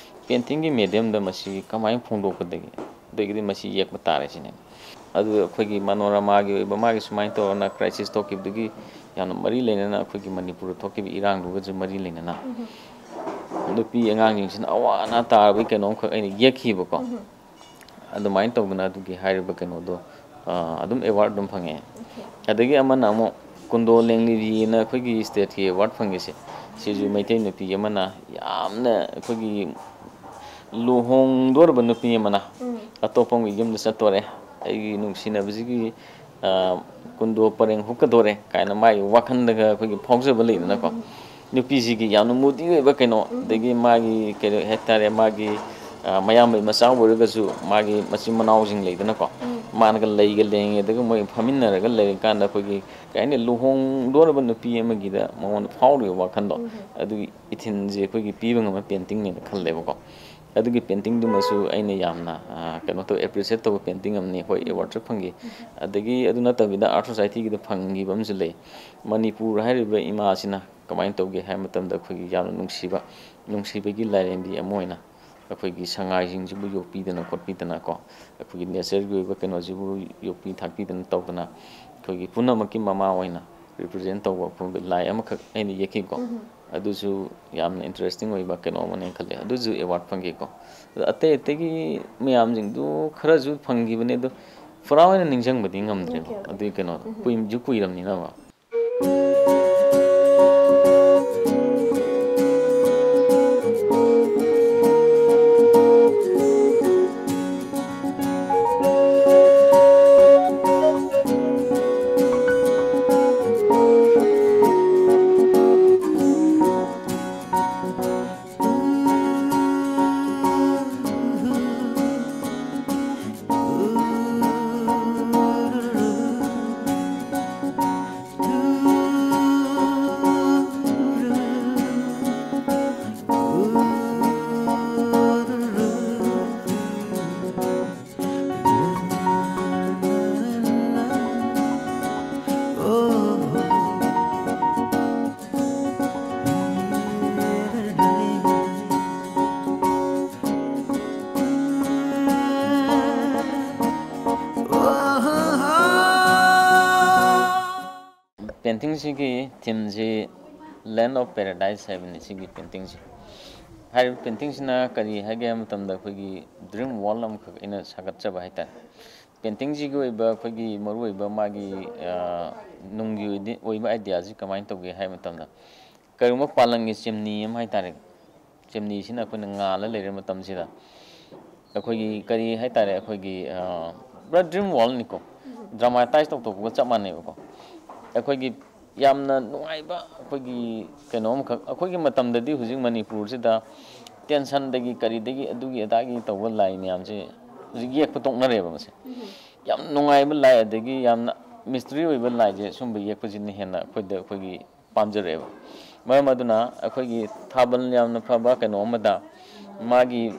ꯄꯦꯟꯇꯤꯡꯒꯤ ꯃꯦꯗꯤꯌꯝꯗ ꯃꯁꯤ ꯀꯃꯥꯏꯅ ꯐꯣꯡꯗꯣꯛꯀꯗꯒꯦ? ꯑꯗꯒꯤꯗꯤ ꯃꯁꯤ ꯌꯦꯛꯄ ꯇꯥꯔꯦ ꯁꯤꯅꯦ꯫ ꯑꯗꯨ ꯑꯩꯈꯣꯏꯒꯤ ꯃꯅꯣꯔꯃꯥꯒꯤ ꯑꯣꯏꯕ ꯃꯥꯒꯤ ꯁꯨꯃꯥꯏꯅ ꯇꯧꯔꯅ ꯀ꯭ꯔꯥꯏꯁꯤꯁ ꯊꯣꯛꯈꯤꯕꯗꯨꯒꯤ ꯌꯥꯝꯅ ꯃꯔꯤ ꯂꯩꯅꯅ, ꯑꯩꯈꯣꯏꯒꯤ ꯃꯅꯤꯄꯨꯔꯗ ꯊꯣꯛꯈꯤꯕ ꯏꯔꯥꯡꯗꯨꯒꯁꯨ ꯃꯔꯤ ꯂꯩꯅꯅ, ꯅꯨꯄꯤ ꯑꯉꯥꯡꯁꯤꯡꯁꯤꯅ ꯑꯋꯥ ꯑꯅꯥ ꯇꯥꯔꯕꯒꯤ ꯀꯩꯅꯣꯝꯈꯛ ꯑꯩꯅ ꯌꯦꯛꯈꯤꯕꯀꯣ꯫ ꯑꯗꯨꯃꯥꯏꯅ ꯇꯧꯗꯅ ꯑꯗꯨꯒꯤ ꯍꯥꯏꯔꯤꯕ ꯀꯩꯅꯣꯗꯣ, ꯑ, ꯑꯗꯨꯝ ꯑꯦꯋꯥꯔꯗ ꯑꯗꯨꯝ ꯐꯪꯉꯛꯑꯦ꯫ ꯑꯗꯒꯤ ꯑꯃꯅ ꯑꯃꯨꯛ ꯀꯨꯟꯗꯣ ꯂꯦꯡꯂꯤꯕꯤꯅ ꯑꯩꯈꯣꯏꯒꯤ ꯁ꯭ꯇꯦꯠꯀꯤ ꯑꯦꯋꯥꯔꯗ ꯐꯪꯉꯤꯁꯦ, ꯁꯤꯁꯨ ꯃꯩꯇꯩ ꯅꯨꯄꯤ ꯑꯃꯅ ꯌꯥꯝꯅ ꯑꯩꯈꯣꯏꯒꯤ ꯂꯨꯍꯣꯡꯗꯣꯔꯕ ꯅꯨꯄꯤ ꯑꯃꯅ ꯑꯇꯣꯞꯄ ꯑꯃꯒꯤ ꯌꯨꯝꯗ ꯆꯠꯇꯣꯔꯦ, ꯑꯩꯒꯤ ꯅꯨꯡꯁꯤꯅꯕꯁꯤꯒꯤ, ꯑ, ꯀꯨꯟꯗꯣ ꯄꯔꯦꯡ ꯍꯨꯛꯀꯗꯣꯔꯦ ꯀꯥꯏꯅ ꯃꯥꯒꯤ ꯋꯥꯈꯜꯗꯒ ꯑꯩꯈꯣꯏꯒꯤ ꯐꯥꯎꯖꯕ ꯂꯩꯗꯅꯀꯣ꯫ ꯅꯨꯄꯤꯁꯤꯒꯤ ꯌꯥꯝꯅ ꯃꯨꯗꯤ ꯑꯣꯏꯕ ꯀꯩꯅꯣ, ꯑꯗꯒꯤ ꯃꯥꯒꯤ ꯀꯩꯅꯣ ꯍꯥꯏꯇꯥꯔꯦ, ꯃꯥꯒꯤ, ꯑ, ꯃꯌꯥꯝꯕꯩ ꯃꯆꯥ ꯑꯣꯏꯔꯒꯁꯨ ꯃꯥꯒꯤ ꯃꯆꯤꯟ ꯃꯅꯥꯎꯁꯤꯡ ꯂꯩꯗꯅꯀꯣ, ꯃꯥꯅꯒ ꯂꯩꯒ ꯂꯦꯡꯉꯦ, ꯑꯗꯨꯒ ꯃꯣꯏ ꯐꯝꯃꯤꯟꯅꯔꯒ ꯂꯩꯔꯀꯥꯟꯗ ꯑꯩꯈꯣꯏꯒꯤ ꯀꯩ ꯍꯥꯏꯅꯤ, ꯂꯨꯍꯣꯡꯗꯣꯔꯕ ꯅꯨꯄꯤ ꯑꯃꯒꯤꯗ ꯃꯉꯣꯟꯗ ꯐꯥꯎꯔꯤꯕ ꯋꯥꯈꯜꯗꯣ, ꯑꯗꯨꯒꯤ ꯏꯊꯤꯜꯁꯦ ꯑꯩꯈꯣꯏꯒꯤ ꯄꯤꯕ ꯉꯝꯕ ꯄꯦꯟꯇꯤꯡꯅꯦꯅ ꯈꯜꯂꯦꯕꯀꯣ꯫ ꯑꯗꯨꯒꯤ ꯄꯦꯟꯇꯤꯡꯗꯨꯃꯁꯨ ꯑꯩꯅ ꯌꯥꯝꯅ, ꯑ, ꯀꯩꯅꯣ ꯇꯧ, ꯑꯦꯄ꯭ꯔꯤꯁꯤꯌꯦꯠ ꯇꯧꯕ ꯄꯦꯟꯇꯤꯡ ꯑꯃꯅꯤ꯫ ꯍꯣꯏ, ꯑꯦꯋꯥꯔꯗꯁꯨ ꯐꯪꯈꯤ꯫ ꯑꯗꯒꯤ ꯑꯗꯨ ꯅꯠꯇꯕꯤꯗ ꯑꯥꯔꯠ ꯁꯣꯁꯥꯏꯇꯤꯒꯤꯗ ꯐꯪꯈꯤꯕ ꯑꯃꯁꯨ ꯂꯩ꯫ ꯃꯅꯤꯄꯨꯔ ꯍꯥꯏꯔꯤꯕ ꯏꯃꯥꯁꯤꯅ ꯀꯃꯥꯏꯅ ꯇꯧꯒꯦ ꯍꯥꯏꯕ ꯃꯇꯝꯗ ꯑꯩꯈꯣꯏꯒꯤ ꯌꯥꯝꯅ ꯅꯨꯡꯁꯤꯕ, ꯅꯨꯡꯁꯤꯕꯒꯤ ꯂꯥꯏꯔꯦꯝꯕꯤ ꯑꯃ ꯑꯣꯏꯅ ꯑꯩꯈꯣꯏꯒꯤ ꯁꯉꯥꯏꯁꯤꯡꯁꯤꯕꯨ ꯌꯣꯛꯄꯤꯗꯅ ꯈꯣꯠꯄꯤꯗꯅꯀꯣ, ꯑꯩꯈꯣꯏꯒꯤ ꯅꯦꯆꯔꯒꯤ ꯑꯣꯏꯕ ꯀꯩꯅꯣꯁꯤꯕꯨ ꯌꯣꯛꯄꯤ ꯊꯥꯛꯄꯤꯗꯅ ꯇꯧꯗꯅ, ꯑꯩꯈꯣꯏꯒꯤ ꯄꯨꯝꯅꯃꯛꯀꯤ ꯃꯃꯥ ꯑꯣꯏꯅ ꯔꯤꯄ꯭ꯔꯖꯦꯟ ꯇꯧꯕ ꯑꯩꯈꯣꯏꯒꯤ ꯂꯥꯏ ꯑꯃꯈꯛ ꯑꯩꯅ ꯌꯦꯛꯈꯤꯀꯣ꯫ ꯑꯗꯨꯁꯨ ꯌꯥꯝꯅ ꯏꯟꯇꯔꯦꯁꯇꯤꯡ ꯑꯣꯏꯕ ꯀꯩꯅꯣ ꯑꯃꯅꯦꯅ ꯈꯜꯂꯦ꯫ ꯑꯗꯨꯁꯨ ꯑꯦꯋꯥꯔꯗ ꯐꯪꯈꯤꯀꯣ꯫ ꯑꯗꯣ ꯑꯇꯩ ꯑꯇꯩꯒꯤ ꯃꯌꯥꯝꯁꯤꯡꯗꯨ ꯈꯔꯁꯨ ꯐꯪꯈꯤꯕꯅꯦ, ꯑꯗꯣ ꯄꯨꯔꯥ ꯑꯣꯏꯅ ꯅꯤꯡꯁꯤꯡꯕꯗꯤ ꯉꯝꯗ꯭ꯔꯦꯕ꯫ Okay, okay. ꯑꯗꯨꯒꯤ ꯀꯩꯅꯣꯗꯣ ꯀꯨꯏꯁꯨ ꯀꯨꯏꯔꯕꯅꯤꯅꯕ꯫ Paintingꯁꯤꯒꯤ themeꯁꯤ Land of Paradise ꯍꯥꯏꯕꯅꯤ ꯁꯤꯒꯤ paintingꯁꯤ꯫ ꯍꯥꯏꯔꯤꯕ paintingꯁꯤꯅ ꯀꯔꯤ ꯍꯥꯏꯒꯦ ꯍꯥꯏꯕ ꯃꯇꯝꯗ ꯑꯩꯈꯣꯏꯒꯤ dream world ꯑꯃꯈꯛ ꯑꯩꯅ ꯁꯥꯒꯠꯆꯕ ꯍꯥꯏꯇꯥꯔꯦ꯫ Paintingꯁꯤꯒꯤ ꯑꯣꯏꯕ ꯑꯩꯈꯣꯏꯒꯤ ꯃꯔꯨꯑꯣꯏꯕ ꯃꯥꯒꯤ, ꯑ, ꯅꯨꯡꯒꯤ ꯑꯣꯏꯗꯤ-, ꯑꯣꯏꯕ ideaꯁꯤ ꯀꯃꯥꯏꯅ ꯇꯧꯒꯦ ꯍꯥꯏꯕ ꯃꯇꯝꯗ, ꯀꯔꯤꯒꯨꯝꯕ ꯄꯥꯂꯪꯒꯤ ꯆꯤꯝꯅꯤ ꯑꯃ ꯍꯥꯏꯇꯥꯔꯦ, ꯆꯤꯝꯅꯤꯁꯤꯅ ꯑꯩꯈꯣꯏꯅ ꯉꯥꯜꯂ ꯂꯩꯔ ꯃꯇꯝꯁꯤꯗ ꯑꯩꯈꯣꯏꯒꯤ ꯀꯔꯤ ꯍꯥꯏꯇꯥꯔꯦ, ꯑꯩꯈꯣꯏꯒꯤ, ꯑ, ꯄꯨꯔꯥ dream worldꯅꯤꯀꯣ, dramatise ꯇꯧꯊꯣꯛꯄꯒ ꯆꯞ ꯃꯥꯟꯅꯩꯕꯀꯣ꯫ ꯑꯩꯈꯣꯏꯒꯤ ꯌꯥꯝꯅ ꯅꯨꯡꯉꯥꯏꯕ ꯑꯩꯈꯣꯏꯒꯤ ꯀꯩꯅꯣ ꯑꯃꯈꯛ, ꯑꯩꯈꯣꯏꯒꯤ ꯃꯇꯝꯗꯗꯤ ꯍꯧꯖꯤꯛ ꯃꯅꯤꯄꯨꯔꯁꯤꯗ tensionꯗꯒꯤ ꯀꯔꯤꯗꯒꯤ ꯑꯗꯨꯒꯤ ꯑꯗꯥꯒꯤ ꯇꯧꯕ ꯂꯥꯏ ꯃꯌꯥꯝꯁꯦ ꯍꯧꯖꯤꯛ ꯌꯦꯛꯄ ꯇꯣꯛꯅꯔꯦꯕ ꯃꯁꯦ꯫ ꯌꯥꯝ ꯅꯨꯡꯉꯥꯏꯕ ꯂꯥꯏ, ꯑꯗꯒꯤ ꯌꯥꯝꯅ mystery ꯑꯣꯏꯕ ꯂꯥꯏꯁꯦ ꯁꯨꯝꯕ ꯌꯦꯛꯄꯁꯤꯅ ꯍꯦꯟꯅ ꯑꯩꯈꯣꯏꯗ, ꯑꯩꯈꯣꯏꯒꯤ ꯄꯥꯝꯖꯔꯛꯑꯦꯕ꯫ ꯃꯔꯝ ꯑꯗꯨꯅ ꯑꯩꯈꯣꯏꯒꯤ ꯊꯥꯕꯜ ꯌꯥꯝꯅ ꯐꯕ ꯀꯩꯅꯣ ꯑꯃꯗ ꯃꯥꯒꯤ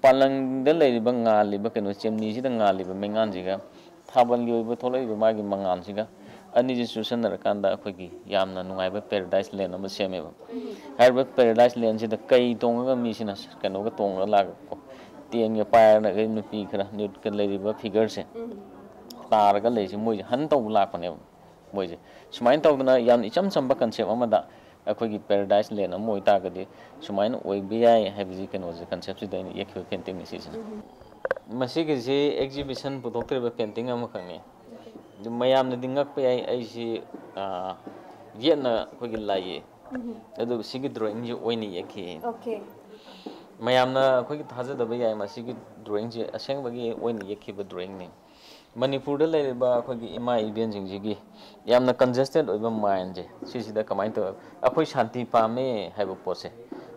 ꯄꯥꯂꯪꯗ ꯂꯩꯔꯤꯕ ꯉꯥꯜꯂꯤꯕ ꯀꯩꯅꯣ, ꯆꯤꯝꯅꯤꯁꯤꯗ ꯉꯥꯜꯂꯤꯕ ꯃꯩꯉꯥꯜꯁꯤꯒ ꯊꯥꯕꯜꯒꯤ ꯑꯣꯏꯕ ꯊꯣꯛꯂꯛꯏꯕ ꯃꯥꯒꯤ ꯃꯉꯥꯜꯁꯤꯒ ꯑꯅꯤꯁꯤ ꯆꯨꯁꯟꯅꯔꯀꯥꯟꯗ ꯑꯩꯈꯣꯏꯒꯤ ꯌꯥꯝꯅ ꯅꯨꯡꯉꯥꯏꯕ paradise land ꯑꯃ ꯁꯦꯝꯃꯦꯕ꯫ ꯍꯥꯏꯔꯤꯕ paradise landꯁꯤꯗ ꯀꯩ ꯇꯣꯡꯉꯒ ꯃꯤꯁꯤꯅ ꯀꯩꯅꯣꯒ ꯇꯣꯡꯉꯒ ꯂꯥꯛꯄꯀꯣ, ꯇꯦꯟꯒ ꯄꯥꯏꯔꯒ ꯅꯨꯄꯤ ꯈꯔ nudeꯀ ꯂꯩꯔꯤꯕ figureꯁꯦ ꯇꯥꯔꯒ ꯂꯩꯔꯤꯁꯦ ꯃꯣꯏꯁꯦ hunt ꯇꯧꯕ ꯂꯥꯛꯄꯅꯦꯕ꯫ ꯃꯣꯏꯁꯦ ꯁꯨꯃꯥꯏꯅ ꯇꯧꯗꯅ ꯌꯥꯝ ꯏꯆꯝ ꯆꯝꯕ concept ꯑꯃꯗ ꯑꯩꯈꯣꯏꯒꯤ paradise land ꯑꯃ ꯑꯣꯏꯇꯥꯔꯒꯗꯤ ꯁꯨꯃꯥꯏꯅ ꯑꯣꯏꯕ ꯌꯥꯏ ꯍꯥꯏꯕꯁꯤ ꯀꯩꯅꯣꯁꯦ, conceptꯁꯤꯗ ꯑꯩꯅ ꯌꯦꯛꯈꯤꯕ paintingꯅꯤ ꯁꯤꯁꯤꯅ꯫ ꯃꯁꯤꯒꯤꯁꯤ exhibition ꯄꯨꯊꯣꯛꯇ꯭ꯔꯤꯕ painting ꯑꯃꯈꯛꯅꯤ꯫ ꯑꯗꯨ ꯃꯌꯥꯝꯅꯗꯤ ꯉꯛꯄ ꯌꯥꯏ, ꯑꯩꯁꯤ, ꯑꯥ, ꯌꯦꯠꯅ ꯑꯩꯈꯣꯏꯒꯤ ꯂꯥꯏ ꯌꯦꯛꯑꯦ꯫ ꯑꯗꯨ ꯁꯤꯒꯤ drawingꯁꯤ ꯑꯣꯏꯅ ꯌꯦꯛꯈꯤ꯫ ꯃꯌꯥꯝꯅ ꯑꯩꯈꯣꯏꯒꯤ ꯊꯥꯖꯗꯕ ꯌꯥꯏ, ꯃꯁꯤꯒꯤ drawingꯁꯤ ꯑꯁꯦꯡꯕꯒꯤ ꯑꯣꯏꯅ ꯌꯦꯛꯈꯤꯕ drawingꯅꯤ꯫ ꯃꯅꯤꯄꯨꯔꯗ ꯂꯩꯔꯤꯕ ꯑꯩꯈꯣꯏꯒꯤ ꯏꯃꯥ ꯏꯕꯦꯟꯁꯤꯡꯁꯤꯒꯤ ꯌꯥꯝꯅ congested ꯑꯣꯏꯕ mindꯁꯦ, ꯁꯤꯁꯤꯗ ꯀꯃꯥꯏꯅ ꯇꯧꯔ ꯑꯩꯈꯣꯏ ꯁꯥꯟꯇꯤ ꯄꯥꯝꯃꯦ ꯍꯥꯏꯕ ꯄꯣꯠꯁꯦ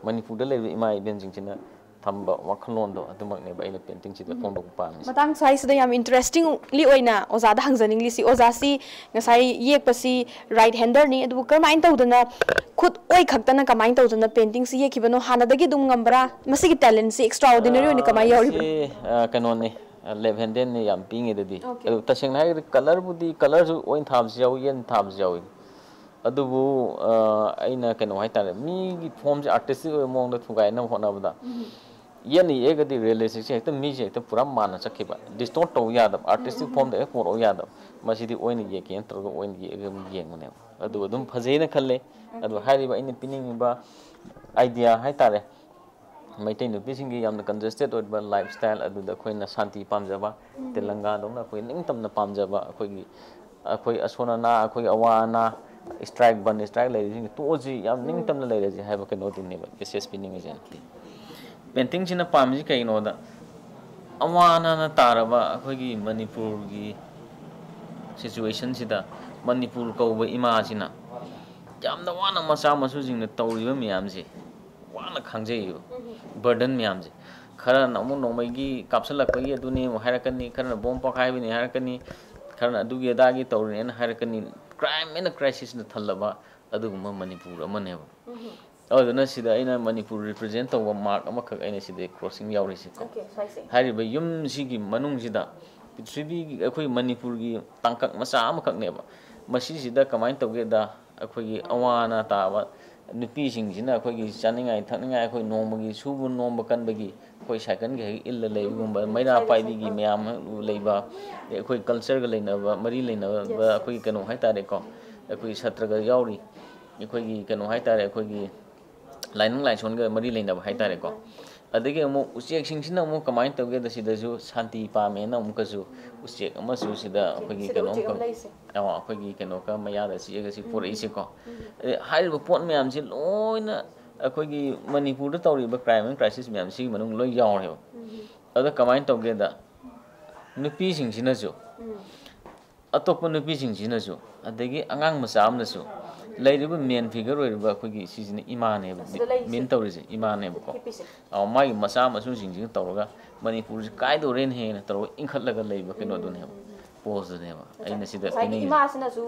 ꯃꯅꯤꯄꯨꯔꯗ ꯂꯩꯔꯤꯕ ꯏꯃꯥ ꯏꯕꯦꯟꯁꯤꯡꯁꯤꯅ ꯊꯝꯕ ꯋꯥꯈꯜꯂꯣꯟꯗꯣ ꯑꯗꯨꯃꯛꯅꯦꯕ ꯑꯩꯅ paintingꯁꯤꯗ ꯐꯣꯡꯗꯣꯛꯄ ꯄꯥꯝꯃꯤꯁꯦ꯫ ꯃꯇꯥꯡ ꯁ꯭ꯋꯥꯏꯁꯤꯗ ꯌꯥꯝ interestingly ꯑꯣꯏꯅ ꯑꯣꯖꯥꯗ ꯍꯪꯖꯅꯤꯡꯂꯤꯁꯤ, ꯑꯣꯖꯥꯁꯤ ꯉꯁꯥꯏ ꯌꯦꯛꯄꯁꯤ right handerꯅꯤ, ꯑꯗꯨꯕꯨ ꯀꯔꯝꯍꯥꯏꯅ ꯇꯧꯗꯅ ꯈꯨꯠ ꯑꯣꯏ ꯈꯛꯇꯅ ꯀꯃꯥꯏꯅ ꯇꯧꯗꯅ paintingꯁꯤ ꯌꯦꯛꯈꯤꯕꯅꯣ? ꯍꯥꯟꯅꯗꯒꯤ ꯑꯗꯨꯝ ꯉꯝꯕ꯭ꯔꯥ? ꯃꯁꯤꯒꯤ talentꯁꯤ extraordinary ꯑꯣꯏꯅ ꯀꯃꯥꯏꯅ ꯌꯥꯎꯔꯤꯕꯅꯣ? ꯁꯤ, ꯑ, ꯀꯩꯅꯣꯅꯤ, left handerꯅꯤ ꯌꯥꯝ ꯄꯤꯛꯏꯉꯩꯗꯗꯤ꯫ ꯑꯗꯨ ꯇꯁꯦꯡꯅ ꯍꯥꯏꯔꯒꯗꯤ colourꯕꯨꯗꯤ, colourꯁꯨ ꯑꯣꯏꯅ ꯊꯥꯕꯁꯨ ꯌꯥꯎꯏ, ꯌꯦꯠꯅ ꯊꯥꯕꯁꯨ ꯌꯥꯎꯏ꯫ ꯑꯗꯨꯕꯨ, ꯑ, ꯑꯩꯅ ꯀꯩꯅꯣ ꯍꯥꯏꯇꯥꯔꯦ, ꯃꯤꯒꯤ formꯁꯦ artistic ꯑꯣꯏꯕ ꯃꯑꯣꯡꯗ ꯊꯨꯒꯥꯏꯅꯕ ꯍꯣꯠꯅꯕꯗ ꯌꯦꯠꯅ ꯌꯦꯛꯑꯒꯗꯤ ꯔꯤꯌꯦꯂꯤꯁꯇꯤꯛꯁꯦ ꯍꯦꯛꯇ ꯃꯤꯁꯦ ꯍꯦꯛꯇ ꯄꯨꯔꯥ ꯃꯥꯟꯅ ꯆꯠꯈꯤꯕ, ꯗꯤꯁꯇꯣꯔꯠ ꯇꯧꯕ ꯌꯥꯗꯕ, ꯑꯥꯔꯇꯤꯁꯇꯤꯛ ꯐꯣꯝꯗ ꯍꯦꯛ ꯄꯨꯔꯛꯎ ꯌꯥꯗꯕ꯫ ꯃꯁꯤꯗꯤ ꯑꯣꯏꯅ ꯌꯦꯛꯀꯦꯅ ꯇꯧꯔꯒ ꯑꯣꯏꯅ ꯌꯦꯛꯑꯒ ꯑꯗꯨꯝ ꯌꯦꯡꯕꯅꯦꯕ꯫ ꯑꯗꯨ ꯑꯗꯨꯝ ꯐꯖꯩꯅ ꯈꯜꯂꯦ꯫ ꯑꯗꯨ ꯍꯥꯏꯔꯤꯕ ꯑꯩꯅ ꯄꯤꯅꯤꯡꯉꯤꯕ ꯑꯥꯏꯗꯤꯌꯥ ꯍꯥꯏꯇꯥꯔꯦ, ꯃꯩꯇꯩ ꯅꯨꯄꯤꯁꯤꯡꯒꯤ ꯌꯥꯝꯅ ꯀꯟꯖꯦꯁꯇꯦꯠ ꯑꯣꯏꯕ ꯂꯥꯏꯐ ꯁ꯭ꯇꯥꯏꯜ ꯑꯗꯨꯗ ꯑꯩꯈꯣꯏꯅ ꯁꯥꯟꯇꯤ ꯄꯥꯝꯖꯕ, ꯇꯦꯂꯪꯒꯥꯗꯧꯅ ꯑꯩꯈꯣꯏ ꯅꯤꯡꯇꯝꯅ ꯄꯥꯝꯖꯕ, ꯑꯩꯈꯣꯏꯒꯤ ꯑꯩꯈꯣꯏ ꯑꯁꯣꯟ ꯑꯅꯥ, ꯑꯩꯈꯣꯏꯒꯤ ꯑꯋꯥ ꯑꯅꯥ, ꯁ꯭ꯇ꯭ꯔꯥꯏꯛ, ꯕꯟ ꯁ꯭ꯇ꯭ꯔꯥꯏꯛ ꯂꯩꯔꯤꯁꯤꯡꯁꯦ ꯇꯣꯛꯑꯁꯤ, ꯌꯥꯝ ꯅꯤꯡꯇꯝꯅ ꯂꯩꯔꯁꯤ ꯍꯥꯏꯕ ꯀꯩꯅꯣꯗꯨꯅꯦꯕ ꯃꯦꯁꯦꯖ ꯄꯤꯅꯤꯡꯉꯤꯁꯦ꯫ ꯄꯦꯟꯇꯤꯡꯁꯤꯅ ꯄꯥꯝꯃꯤꯁꯤ ꯀꯩꯒꯤꯅꯣꯗ, ꯑꯋꯥ ꯑꯅꯥꯅ ꯇꯥꯔꯕ ꯑꯩꯈꯣꯏꯒꯤ ꯃꯅꯤꯄꯨꯔꯒꯤ ꯁꯤꯆꯨꯋꯦꯁꯟꯁꯤꯗ ꯃꯅꯤꯄꯨꯔ ꯀꯧꯕ ꯏꯃꯥꯁꯤꯅ ꯌꯥꯝꯅ ꯋꯥꯅ ꯃꯆꯥ ꯃꯁꯨꯁꯤꯡꯅ ꯇꯧꯔꯤꯕ ꯃꯌꯥꯝꯁꯦ ꯋꯥꯅ ꯈꯥꯡꯖꯩꯌꯦꯕ꯫ ꯕꯔꯗꯟ ꯃꯌꯥꯝꯁꯦ, ꯈꯔꯅ ꯑꯃꯨꯛ ꯅꯣꯡꯃꯩꯒꯤ ꯀꯥꯞꯁꯤꯜꯂꯛꯄꯒꯤ ꯑꯗꯨꯅꯤ ꯑꯃꯨꯛ ꯍꯥꯏꯔꯛꯀꯅꯤ, ꯈꯔꯅ ꯕꯣꯝ ꯄꯣꯈꯥꯏꯕꯅꯤ ꯍꯥꯏꯔꯛꯀꯅꯤ, ꯈꯔꯅ ꯑꯗꯨꯒꯤ ꯑꯗꯥꯒꯤ ꯇꯧꯔꯤꯅꯦꯅ ꯍꯥꯏꯔꯛꯀꯅꯤ꯫ ꯀ꯭ꯔꯥꯏꯝ ꯑꯦꯟ ꯀ꯭ꯔꯥꯏꯁꯤꯁꯅ ꯊꯜꯂꯕ ꯑꯗꯨꯒꯨꯝꯕ ꯃꯅꯤꯄꯨꯔ ꯑꯃꯅꯦꯕ꯫ ꯑꯗꯨꯗꯨꯅ ꯁꯤꯗ ꯑꯩꯅ ꯃꯅꯤꯄꯨꯔ ꯔꯤꯄ꯭ꯔꯖꯦꯟ ꯇꯧꯕ ꯃꯥꯔꯛ ꯑꯃꯈꯛ ꯑꯩꯅ ꯁꯤꯗ ꯀ꯭ꯔꯣꯁꯤꯡ ꯌꯥꯎꯔꯤꯁꯦꯀꯣ꯫ Okay, ꯁ꯭ꯋꯥꯏꯁꯦ꯫ ꯍꯥꯏꯔꯤꯕ ꯌꯨꯝꯁꯤꯒꯤ ꯃꯅꯨꯡꯁꯤꯗ ꯄ꯭ꯔꯤꯊꯤꯕꯤꯒꯤ ꯑꯩꯈꯣꯏ ꯃꯅꯤꯄꯨꯔꯒꯤ ꯇꯥꯡꯀꯛ ꯃꯆꯥ ꯑꯃꯈꯛꯅꯦꯕ꯫ ꯃꯁꯤꯁꯤꯗ ꯀꯃꯥꯏꯅ ꯇꯧꯒꯦꯗ, ꯑꯩꯈꯣꯏꯒꯤ ꯑꯋꯥ ꯑꯅꯥ ꯇꯥꯕ ꯅꯨꯄꯤꯁꯤꯡꯁꯤꯅ ꯑꯩꯈꯣꯏꯒꯤ ꯆꯥꯅꯤꯡꯉꯥꯏ ꯊꯛꯅꯤꯡꯉꯥꯏ, ꯑꯩꯈꯣꯏ ꯅꯣꯡꯃꯒꯤ ꯁꯨꯕ ꯅꯣꯝꯕ ꯀꯟꯕꯒꯤ ꯑꯩꯈꯣꯏ ꯁꯥꯏꯀꯜꯒ ꯍꯦꯛ ꯏꯜꯂ ꯂꯩꯕꯒꯨꯝꯕ, ꯃꯩꯔꯥ ꯄꯥꯏꯕꯤꯒꯤ ꯃꯌꯥꯝ ꯂꯩꯕ, ꯑꯗꯩ ꯑꯩꯈꯣꯏ ꯀꯜꯆꯔꯒ ꯂꯩꯅꯕ, ꯃꯔꯤ ꯂꯩꯅꯕ, Yes, yes. ꯑꯩꯈꯣꯏꯒꯤ ꯀꯩꯅꯣ ꯍꯥꯏꯇꯥꯔꯦꯀꯣ, ꯑꯩꯈꯣꯏꯒꯤ ꯁꯥꯇ꯭ꯔꯒ ꯌꯥꯎꯔꯤ, ꯑꯩꯈꯣꯏꯒꯤ ꯀꯩꯅꯣ ꯍꯥꯏꯇꯥꯔꯦ, ꯑꯩꯈꯣꯏꯒꯤ ꯂꯥꯏꯅꯤꯡ ꯂꯥꯏꯁꯣꯟꯒ ꯃꯔꯤ ꯂꯩꯅꯕ ꯍꯥꯏꯇꯥꯔꯦꯀꯣ꯫ ꯑꯗꯒꯤ ꯑꯃꯨꯛ ꯎꯆꯦꯛꯁꯤꯡꯁꯤꯅ ꯑꯃꯨꯛ ꯀꯃꯥꯏꯅ ꯇꯧꯒꯦꯗ, ꯁꯤꯗꯁꯨ ꯁꯥꯟꯇꯤ ꯄꯥꯝꯃꯦꯅ ꯑꯃꯨꯛꯀꯁꯨ ꯎꯆꯦꯛ ꯑꯃꯁꯨ ꯁꯤꯗ ꯑꯩꯈꯣꯏꯒꯤ ꯁꯤꯗ ꯀꯩꯅꯣ ꯎꯆꯦꯛ ꯑꯃ ꯑꯃꯈꯛ, ꯂꯩꯁꯦ꯫ ꯑꯣ, ꯑꯩꯈꯣꯏꯒꯤ ꯀꯩꯅꯣꯒ ꯃꯌꯥꯗ ꯆꯤꯛꯑꯒ ꯁꯤ ꯄꯨꯔꯛꯏꯁꯦꯀꯣ꯫ ꯑꯗꯩ ꯍꯥꯏꯔꯤꯕ ꯄꯣꯠ ꯃꯌꯥꯝꯁꯤ ꯂꯣꯏꯅ ꯑꯩꯈꯣꯏꯒꯤ ꯃꯅꯤꯄꯨꯔꯗ ꯇꯧꯔꯤꯕ ꯀ꯭ꯔꯥꯏꯝ ꯑꯦꯟ ꯀ꯭ꯔꯥꯏꯁꯤꯁ ꯃꯌꯥꯝ ꯁꯤꯒꯤ ꯃꯅꯨꯡꯗ ꯂꯣꯏ ꯌꯥꯎꯔꯦꯕ꯫ ꯑꯗ ꯀꯃꯥꯏꯅ ꯇꯧꯒꯦꯗ, ꯅꯨꯄꯤꯁꯤꯡꯁꯤꯅꯁꯨ ꯑꯇꯣꯞꯄ ꯅꯨꯄꯤꯁꯤꯡꯁꯤꯅꯁꯨ, ꯑꯗꯒꯤ ꯑꯉꯥꯡ ꯃꯆꯥ ꯑꯃꯅꯁꯨ, ꯂꯩꯔꯤꯕ ꯃꯦꯟ ꯐꯤꯒꯔ ꯑꯣꯏꯔꯤꯕ ꯑꯩꯈꯣꯏꯒꯤ ꯁꯤꯁꯤꯅ ꯏꯃꯥꯅꯦꯕ, ꯑꯁꯤꯗ ꯂꯩꯔꯤꯁꯦ꯫ ꯃꯤꯟ ꯇꯧꯔꯤꯁꯦ ꯏꯃꯥꯅꯦꯕꯀꯣ꯫ ꯍꯤꯞꯄꯤꯁꯦ꯫ ꯑꯧ, ꯃꯥꯒꯤ ꯃꯆꯥ ꯃꯁꯨꯁꯤꯡꯁꯤꯒ ꯇꯧꯔꯒ ꯃꯅꯤꯄꯨꯔꯁꯦ ꯀꯥꯏꯗꯧꯔꯦꯅ ꯍꯦꯟꯅ ꯇꯧꯔꯒ ꯏꯟꯈꯠꯂꯒ ꯂꯩꯕ ꯀꯩꯅꯣꯗꯨꯅꯦꯕ, ꯄꯣꯁꯇꯨꯅꯦꯕ ꯑꯩꯅ ꯁꯤꯗ ꯉꯁꯥꯏꯒꯤ ꯄꯤꯅꯤꯡꯉꯤꯁꯦ꯫ ꯏꯃꯥꯁꯤꯅꯁꯨ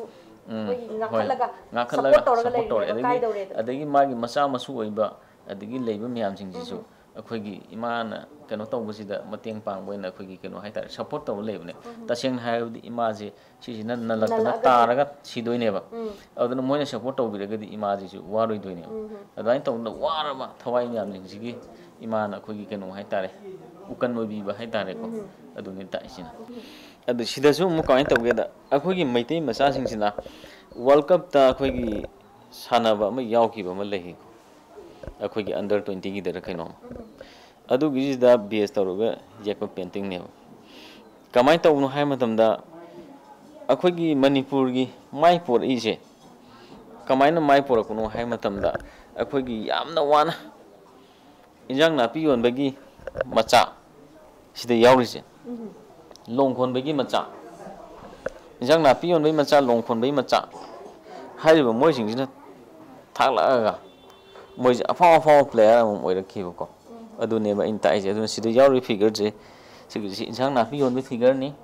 ꯎꯝ, ꯑꯩꯈꯣꯏꯒꯤ ꯍꯣꯏ꯫ ꯉꯥꯡꯈꯠꯂꯒ, ꯉꯥꯡꯈꯠꯂꯒ ꯁꯞꯄꯣꯔꯠ ꯇꯧꯔꯒ ꯁꯞꯄꯣꯔꯠ ꯇꯧꯔꯦ꯫ ꯂꯩꯔꯤꯅꯦꯕ, ꯑꯗꯒꯤ, ꯀꯥꯏꯗꯧꯔꯦꯗꯅ꯫ ꯑꯗꯒꯤ ꯃꯥꯒꯤ ꯃꯆꯥ ꯃꯁꯨ ꯑꯣꯏꯕ, ꯑꯗꯒꯤ ꯂꯩꯕ ꯃꯌꯥꯝꯁꯤꯡꯁꯤꯁꯨ ꯑꯩꯈꯣꯏꯒꯤ ꯏꯃꯥꯅ ꯀꯩꯅꯣ ꯇꯧꯕꯁꯤꯗ ꯃꯇꯦꯡ ꯄꯥꯡꯕ ꯑꯣꯏꯅ ꯑꯩꯈꯣꯏꯒꯤ ꯀꯩꯅꯣ ꯍꯥꯏꯇꯥꯔꯦ, ꯁꯞꯄꯣꯔꯠ ꯇꯧꯔ ꯂꯩꯕꯅꯦ꯫ ꯇꯁꯦꯡꯅ ꯍꯥꯏꯔꯕꯗꯤ ꯏꯃꯥꯁꯦ ꯁꯤꯁꯤꯅ ꯅꯜꯂꯛꯇꯅ ꯅꯜꯂꯛꯑꯒꯗꯤ꯫ ꯇꯥꯔꯒ ꯁꯤꯗꯣꯏꯅꯦꯕ꯫ ꯎꯝ꯫ ꯑꯗꯨꯅ ꯃꯣꯏꯅ ꯁꯞꯄꯣꯔꯠ ꯇꯧꯕꯤꯔꯒꯗꯤ ꯏꯃꯥꯁꯤꯁꯨ ꯋꯥꯔꯣꯏꯗꯣꯏꯅꯦꯕ꯫ ꯑꯗꯨꯃꯥꯏꯅ ꯇꯧꯗꯅ ꯋꯥꯔꯕ ꯊꯋꯥꯏ ꯃꯌꯥꯝꯁꯤꯡꯁꯤꯒꯤ ꯏꯃꯥꯅ ꯑꯩꯈꯣꯏꯒꯤ ꯀꯩꯅꯣ ꯍꯥꯏꯇꯥꯔꯦ, ꯎꯀꯟ ꯑꯣꯏꯕꯤꯕ ꯍꯍꯥꯏꯇꯥꯔꯦꯀꯣ꯫ ꯑꯗꯨꯅꯤ ꯇꯥꯛꯏꯁꯤꯅ꯫ ꯑꯗꯨ ꯁꯤꯗꯁꯨ ꯑꯃꯨꯛ ꯀꯃꯥꯏꯅ ꯇꯧꯒꯦꯗ, ꯑꯩꯈꯣꯏꯒꯤ ꯃꯩꯇꯩ ꯃꯆꯥꯁꯤꯡꯁꯤꯅ ꯋꯥꯔꯜ ꯀꯞꯇ ꯑꯩꯈꯣꯏꯒꯤ ꯁꯥꯟꯅꯕ ꯑꯃ ꯌꯥꯎꯈꯤꯕ ꯑꯃ ꯂꯩ, ꯑꯩꯈꯣꯏꯒꯤ ꯑꯟꯗꯔ ꯇ꯭ꯋꯦꯟꯇꯤꯒꯤꯗꯔ ꯀꯩꯅꯣꯝ꯫ ꯑꯗꯨꯒꯤꯁꯤꯗ ꯕꯦꯁ ꯇꯧꯔꯒ ꯌꯦꯛꯄ ꯄꯦꯟꯇꯤꯡꯅꯦꯕ꯫ ꯀꯃꯥꯏꯅ ꯇꯧꯕꯅꯣ ꯍꯥꯏꯕ ꯃꯇꯝꯗ, ꯑꯩꯈꯣꯏꯒꯤ ꯃꯅꯤꯄꯨꯔꯒꯤ ꯃꯥꯏ ꯄꯣꯔꯛꯏꯁꯦ ꯀꯃꯥꯏꯅ ꯃꯥꯏ ꯄꯣꯔꯛꯄꯅꯣ ꯍꯥꯏꯕ ꯃꯇꯝꯗ, ꯑꯩꯈꯣꯏꯒꯤ ꯌꯥꯝꯅ ꯋꯥꯅ ꯏꯟꯖꯥꯡ ꯅꯥꯄꯤ ꯌꯣꯟꯕꯒꯤ ꯃꯆꯥ ꯁꯤꯗ ꯌꯥꯎꯔꯤꯁꯦ, ꯂꯣꯡ ꯈꯣꯟꯕꯒꯤ ꯃꯆꯥ, ꯏꯟꯖꯥꯡ ꯅꯥꯄꯤ ꯌꯣꯟꯕꯒꯤ ꯃꯆꯥ, ꯂꯣꯡ ꯈꯣꯟꯕꯒꯤ ꯃꯆꯥ ꯍꯥꯏꯔꯤꯕ ꯃꯣꯏꯁꯤꯡꯁꯤꯅ ꯊꯥꯛꯂꯛꯑꯒ ꯃꯣꯏꯁꯦ ꯑꯐꯥꯎ ꯑꯐꯥꯎꯕ ꯄ꯭ꯂꯦꯌꯔ ꯑꯃꯃꯝ ꯑꯣꯏꯔꯛꯈꯤꯕꯀꯣ꯫ ꯑꯗꯨꯅꯦꯕ ꯑꯩꯅ ꯇꯥꯛꯏꯁꯦ꯫ ꯑꯗꯨꯅ ꯁꯤꯗ ꯌꯥꯎꯔꯤꯕ ꯐꯤꯒꯔꯁꯦ, ꯁꯤꯒꯤꯁꯤ ꯏꯟꯁꯥꯡ ꯅꯥꯄꯤ ꯌꯣꯟꯕꯒꯤ ꯐꯤꯒꯔꯅꯤ,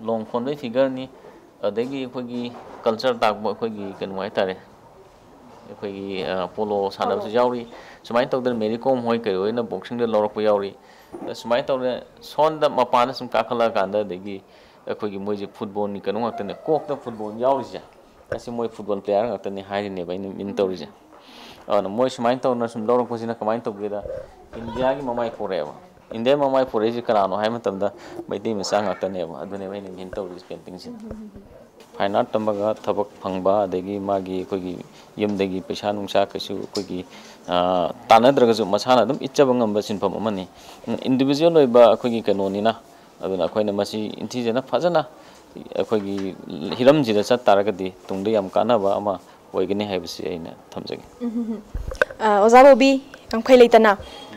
ꯂꯣꯡ ꯈꯣꯟꯕꯒꯤ ꯐꯤꯒꯔꯅꯤ, ꯑꯗꯒꯤ ꯑꯩꯈꯣꯏꯒꯤ ꯀꯜꯆꯔ ꯇꯥꯛꯄ ꯑꯩꯈꯣꯏꯒꯤ ꯀꯩꯅꯣ ꯍꯥꯏꯇꯥꯔꯦ, ꯑꯩꯈꯣꯏꯒꯤ ꯄꯣꯂꯣ ꯁꯥꯟꯅꯕꯁꯨ ꯌꯥꯎꯔꯤ꯫ ꯁꯨꯃꯥꯏꯅ ꯇꯧꯗꯅ ꯃꯦꯔꯤ ꯀꯣꯝ ꯍꯣꯏ ꯀꯩ ꯍꯣꯏꯅ ꯕꯣꯛꯁꯤꯡꯗ ꯂꯧꯔꯛꯄ ꯌꯥꯎꯔꯤ꯫ ꯑꯗ ꯁꯨꯃꯥꯏꯅ ꯇꯧꯗꯅ ꯁꯣꯝꯗ ꯃꯄꯥꯟꯗ ꯁꯨꯝ ꯀꯥꯈꯠꯂꯛꯑꯀꯥꯟꯗ ꯑꯗꯒꯤ ꯑꯩꯈꯣꯏꯒꯤ ꯃꯣꯏꯁꯦ ꯐꯨꯠꯕꯣꯜꯒꯤ ꯀꯩꯅꯣ ꯉꯥꯛꯇꯅꯦ, ꯀꯣꯛꯇ ꯐꯨꯠꯕꯣꯜ ꯌꯥꯎꯔꯤꯁꯦ꯫ ꯑꯁꯤ ꯃꯣꯏ ꯐꯨꯠꯕꯣꯜ ꯄ꯭ꯂꯦꯌꯥꯔ ꯉꯥꯛꯇꯅꯤ ꯍꯥꯏꯔꯤꯅꯦꯕ ꯑꯩꯅ ꯃꯤꯟ ꯇꯧꯔꯤꯁꯦ꯫ ꯑꯗꯨꯅ ꯃꯣꯏ ꯁꯨꯃꯥꯏꯅ ꯇꯧꯗꯅ ꯁꯨꯝ ꯂꯧꯔꯛꯄꯁꯤꯅ ꯀꯃꯥꯏꯅ ꯇꯧꯒꯦꯗ, ꯏꯟꯗꯤꯌꯥꯒꯤ ꯃꯃꯥꯏ ꯄꯣꯔꯛꯑꯦꯕ꯫ ꯏꯟꯗꯤꯌꯥꯒꯤ ꯃꯃꯥꯏ ꯄꯣꯔꯛꯏꯁꯦ ꯀꯅꯥꯅꯣ ꯍꯥꯏꯕ ꯃꯇꯝꯗ ꯃꯩꯇꯩ ꯃꯆꯥ ꯉꯥꯛꯇꯅꯦꯕ꯫ ꯑꯗꯨꯅꯦꯕ ꯑꯩꯅ ꯃꯤꯟ ꯇꯧꯔꯤꯁꯦ ꯄꯦꯟꯇꯤꯡꯁꯦ꯫ ꯐꯥꯏꯟ ꯑꯥꯔꯠ ꯇꯝꯃꯒ ꯊꯕꯛ ꯐꯪꯕ, ꯑꯗꯒꯤ ꯃꯥꯒꯤ ꯑꯩꯈꯣꯏꯒꯤ ꯌꯨꯝꯗꯒꯤ ꯄꯩꯁꯥ ꯅꯨꯡꯁꯥ ꯀꯩꯁꯨ ꯑꯩꯈꯣꯏꯒꯤ, ꯑ, ꯇꯥꯟꯅꯗ꯭ꯔꯒꯁꯨ ꯃꯁꯥꯅ ꯑꯗꯨꯝ ꯏꯠꯆꯕ ꯉꯝꯕ ꯁꯤꯟꯐꯝ ꯑꯃꯅꯤ꯫ ꯏꯟꯗꯤꯕꯤꯖꯨꯋꯦꯜ ꯑꯣꯏꯕ ꯑꯩꯈꯣꯏꯒꯤ ꯀꯩꯅꯣꯅꯤꯅ, ꯑꯗꯨꯅ ꯑꯩꯈꯣꯏꯅ ꯃꯁꯤ ꯅꯤꯡꯊꯤꯖꯅ ꯐꯖꯅ ꯑꯩꯈꯣꯏꯒꯤ ꯍꯤꯔꯝꯁꯤꯗ ꯆꯠ ꯇꯥꯔꯒꯗꯤ ꯇꯨꯡꯗ ꯌꯥꯝ ꯀꯥꯟꯅꯕ ꯑꯃ ꯑꯣꯏꯒꯅꯤ ꯍꯥꯏꯕꯁꯤ ꯑꯩꯅ ꯊꯝꯖꯒꯦ꯫ ꯑ, ꯑꯣꯖꯥ ꯕꯣꯕꯤ, ꯉꯝꯈꯩ ꯂꯩꯇꯅ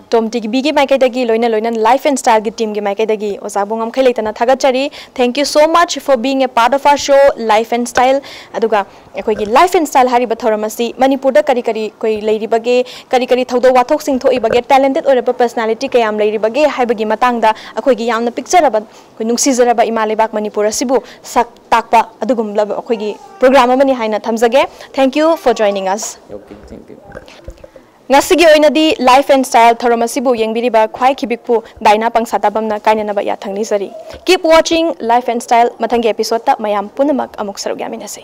ꯇꯣꯝ ꯇꯤꯚꯤꯒꯤ ꯃꯥꯏꯀꯩꯗꯒꯤ, ꯂꯣꯏꯅ ꯂꯣꯏꯅꯅ ꯂꯥꯏꯐ ꯑꯦꯟ ꯁ꯭ꯇꯥꯏꯜꯒꯤ ꯇꯤꯝꯒꯤ ꯃꯥꯏꯀꯩꯗꯒꯤ ꯑꯣꯖꯥꯕꯨ ꯉꯝꯈꯩ ꯂꯩꯇꯅ ꯊꯥꯒꯠꯆꯔꯤ꯫ Thank you so much for being a part of our show, Life and Style. ꯑꯗꯨꯒ ꯑꯩꯈꯣꯏꯒꯤ ꯂꯥꯏꯐ ꯑꯦꯟ ꯁ꯭ꯇꯥꯏꯜ ꯍꯥꯏꯔꯤꯕ ꯊꯧꯔꯝ ꯑꯁꯤ ꯃꯅꯤꯄꯨꯔꯗ ꯀꯔꯤ ꯀꯔꯤ ꯑꯩꯈꯣꯏ ꯂꯩꯔꯤꯕꯒꯦ, ꯀꯔꯤ ꯀꯔꯤ ꯊꯧꯗꯣꯛ ꯋꯥꯊꯣꯛꯁꯤꯡ ꯊꯣꯛꯏꯕꯒꯦ, ꯇꯦꯂꯦꯟꯇꯦꯠ ꯑꯣꯏꯔꯕ ꯄꯔꯁꯅꯥꯂꯤꯇꯤ ꯀꯌꯥꯝ ꯂꯩꯔꯤꯕꯒꯦ ꯍꯥꯏꯕꯒꯤ ꯃꯇꯥꯡꯗ ꯑꯩꯈꯣꯏꯒꯤ ꯌꯥꯝꯅ ꯄꯤꯛꯆꯔꯕ, ꯑꯩꯈꯣꯏ ꯅꯨꯡꯁꯤꯖꯔꯕ ꯏꯃꯥ ꯂꯩꯕꯥꯛ ꯃꯅꯤꯄꯨꯔ ꯑꯁꯤꯕꯨ ꯁꯛ ꯇꯥꯛꯄ ꯑꯗꯨꯒꯨꯝꯂꯕ ꯑꯩꯈꯣꯏꯒꯤ ꯄ꯭ꯔꯣꯒ꯭ꯔꯥꯝ ꯑꯃꯅꯤ ꯍꯥꯏꯅ ꯊꯝꯖꯒꯦ꯫ Thank you for joining us. Okay, thank you. ꯉꯁꯤꯒꯤ ꯑꯣꯏꯅꯗꯤ ꯂꯥꯏꯐ ꯑꯦꯟ ꯁ꯭ꯇꯥꯏꯜ ꯊꯧꯔꯝ ꯑꯁꯤꯕꯨ ꯌꯦꯡꯕꯤꯔꯤꯕ ꯈ꯭ꯋꯥꯏ ꯈꯤꯕꯤꯛꯄꯨ ꯗꯥꯏꯅꯥ ꯄꯪꯁꯥꯇꯥꯕꯝꯅ ꯀꯥꯏꯅꯅꯕ ꯌꯥꯊꯪ ꯅꯤꯖꯔꯤ꯫ Keep watching Life and Style꯫ ꯃꯊꯪꯒꯤ ꯑꯦꯄꯤꯁꯣꯗꯇ ꯃꯌꯥꯝ ꯄꯨꯝꯅꯃꯛ ꯑꯃꯨꯛ ꯁꯔꯨꯛ ꯌꯥꯃꯤꯟꯅꯁꯤ꯫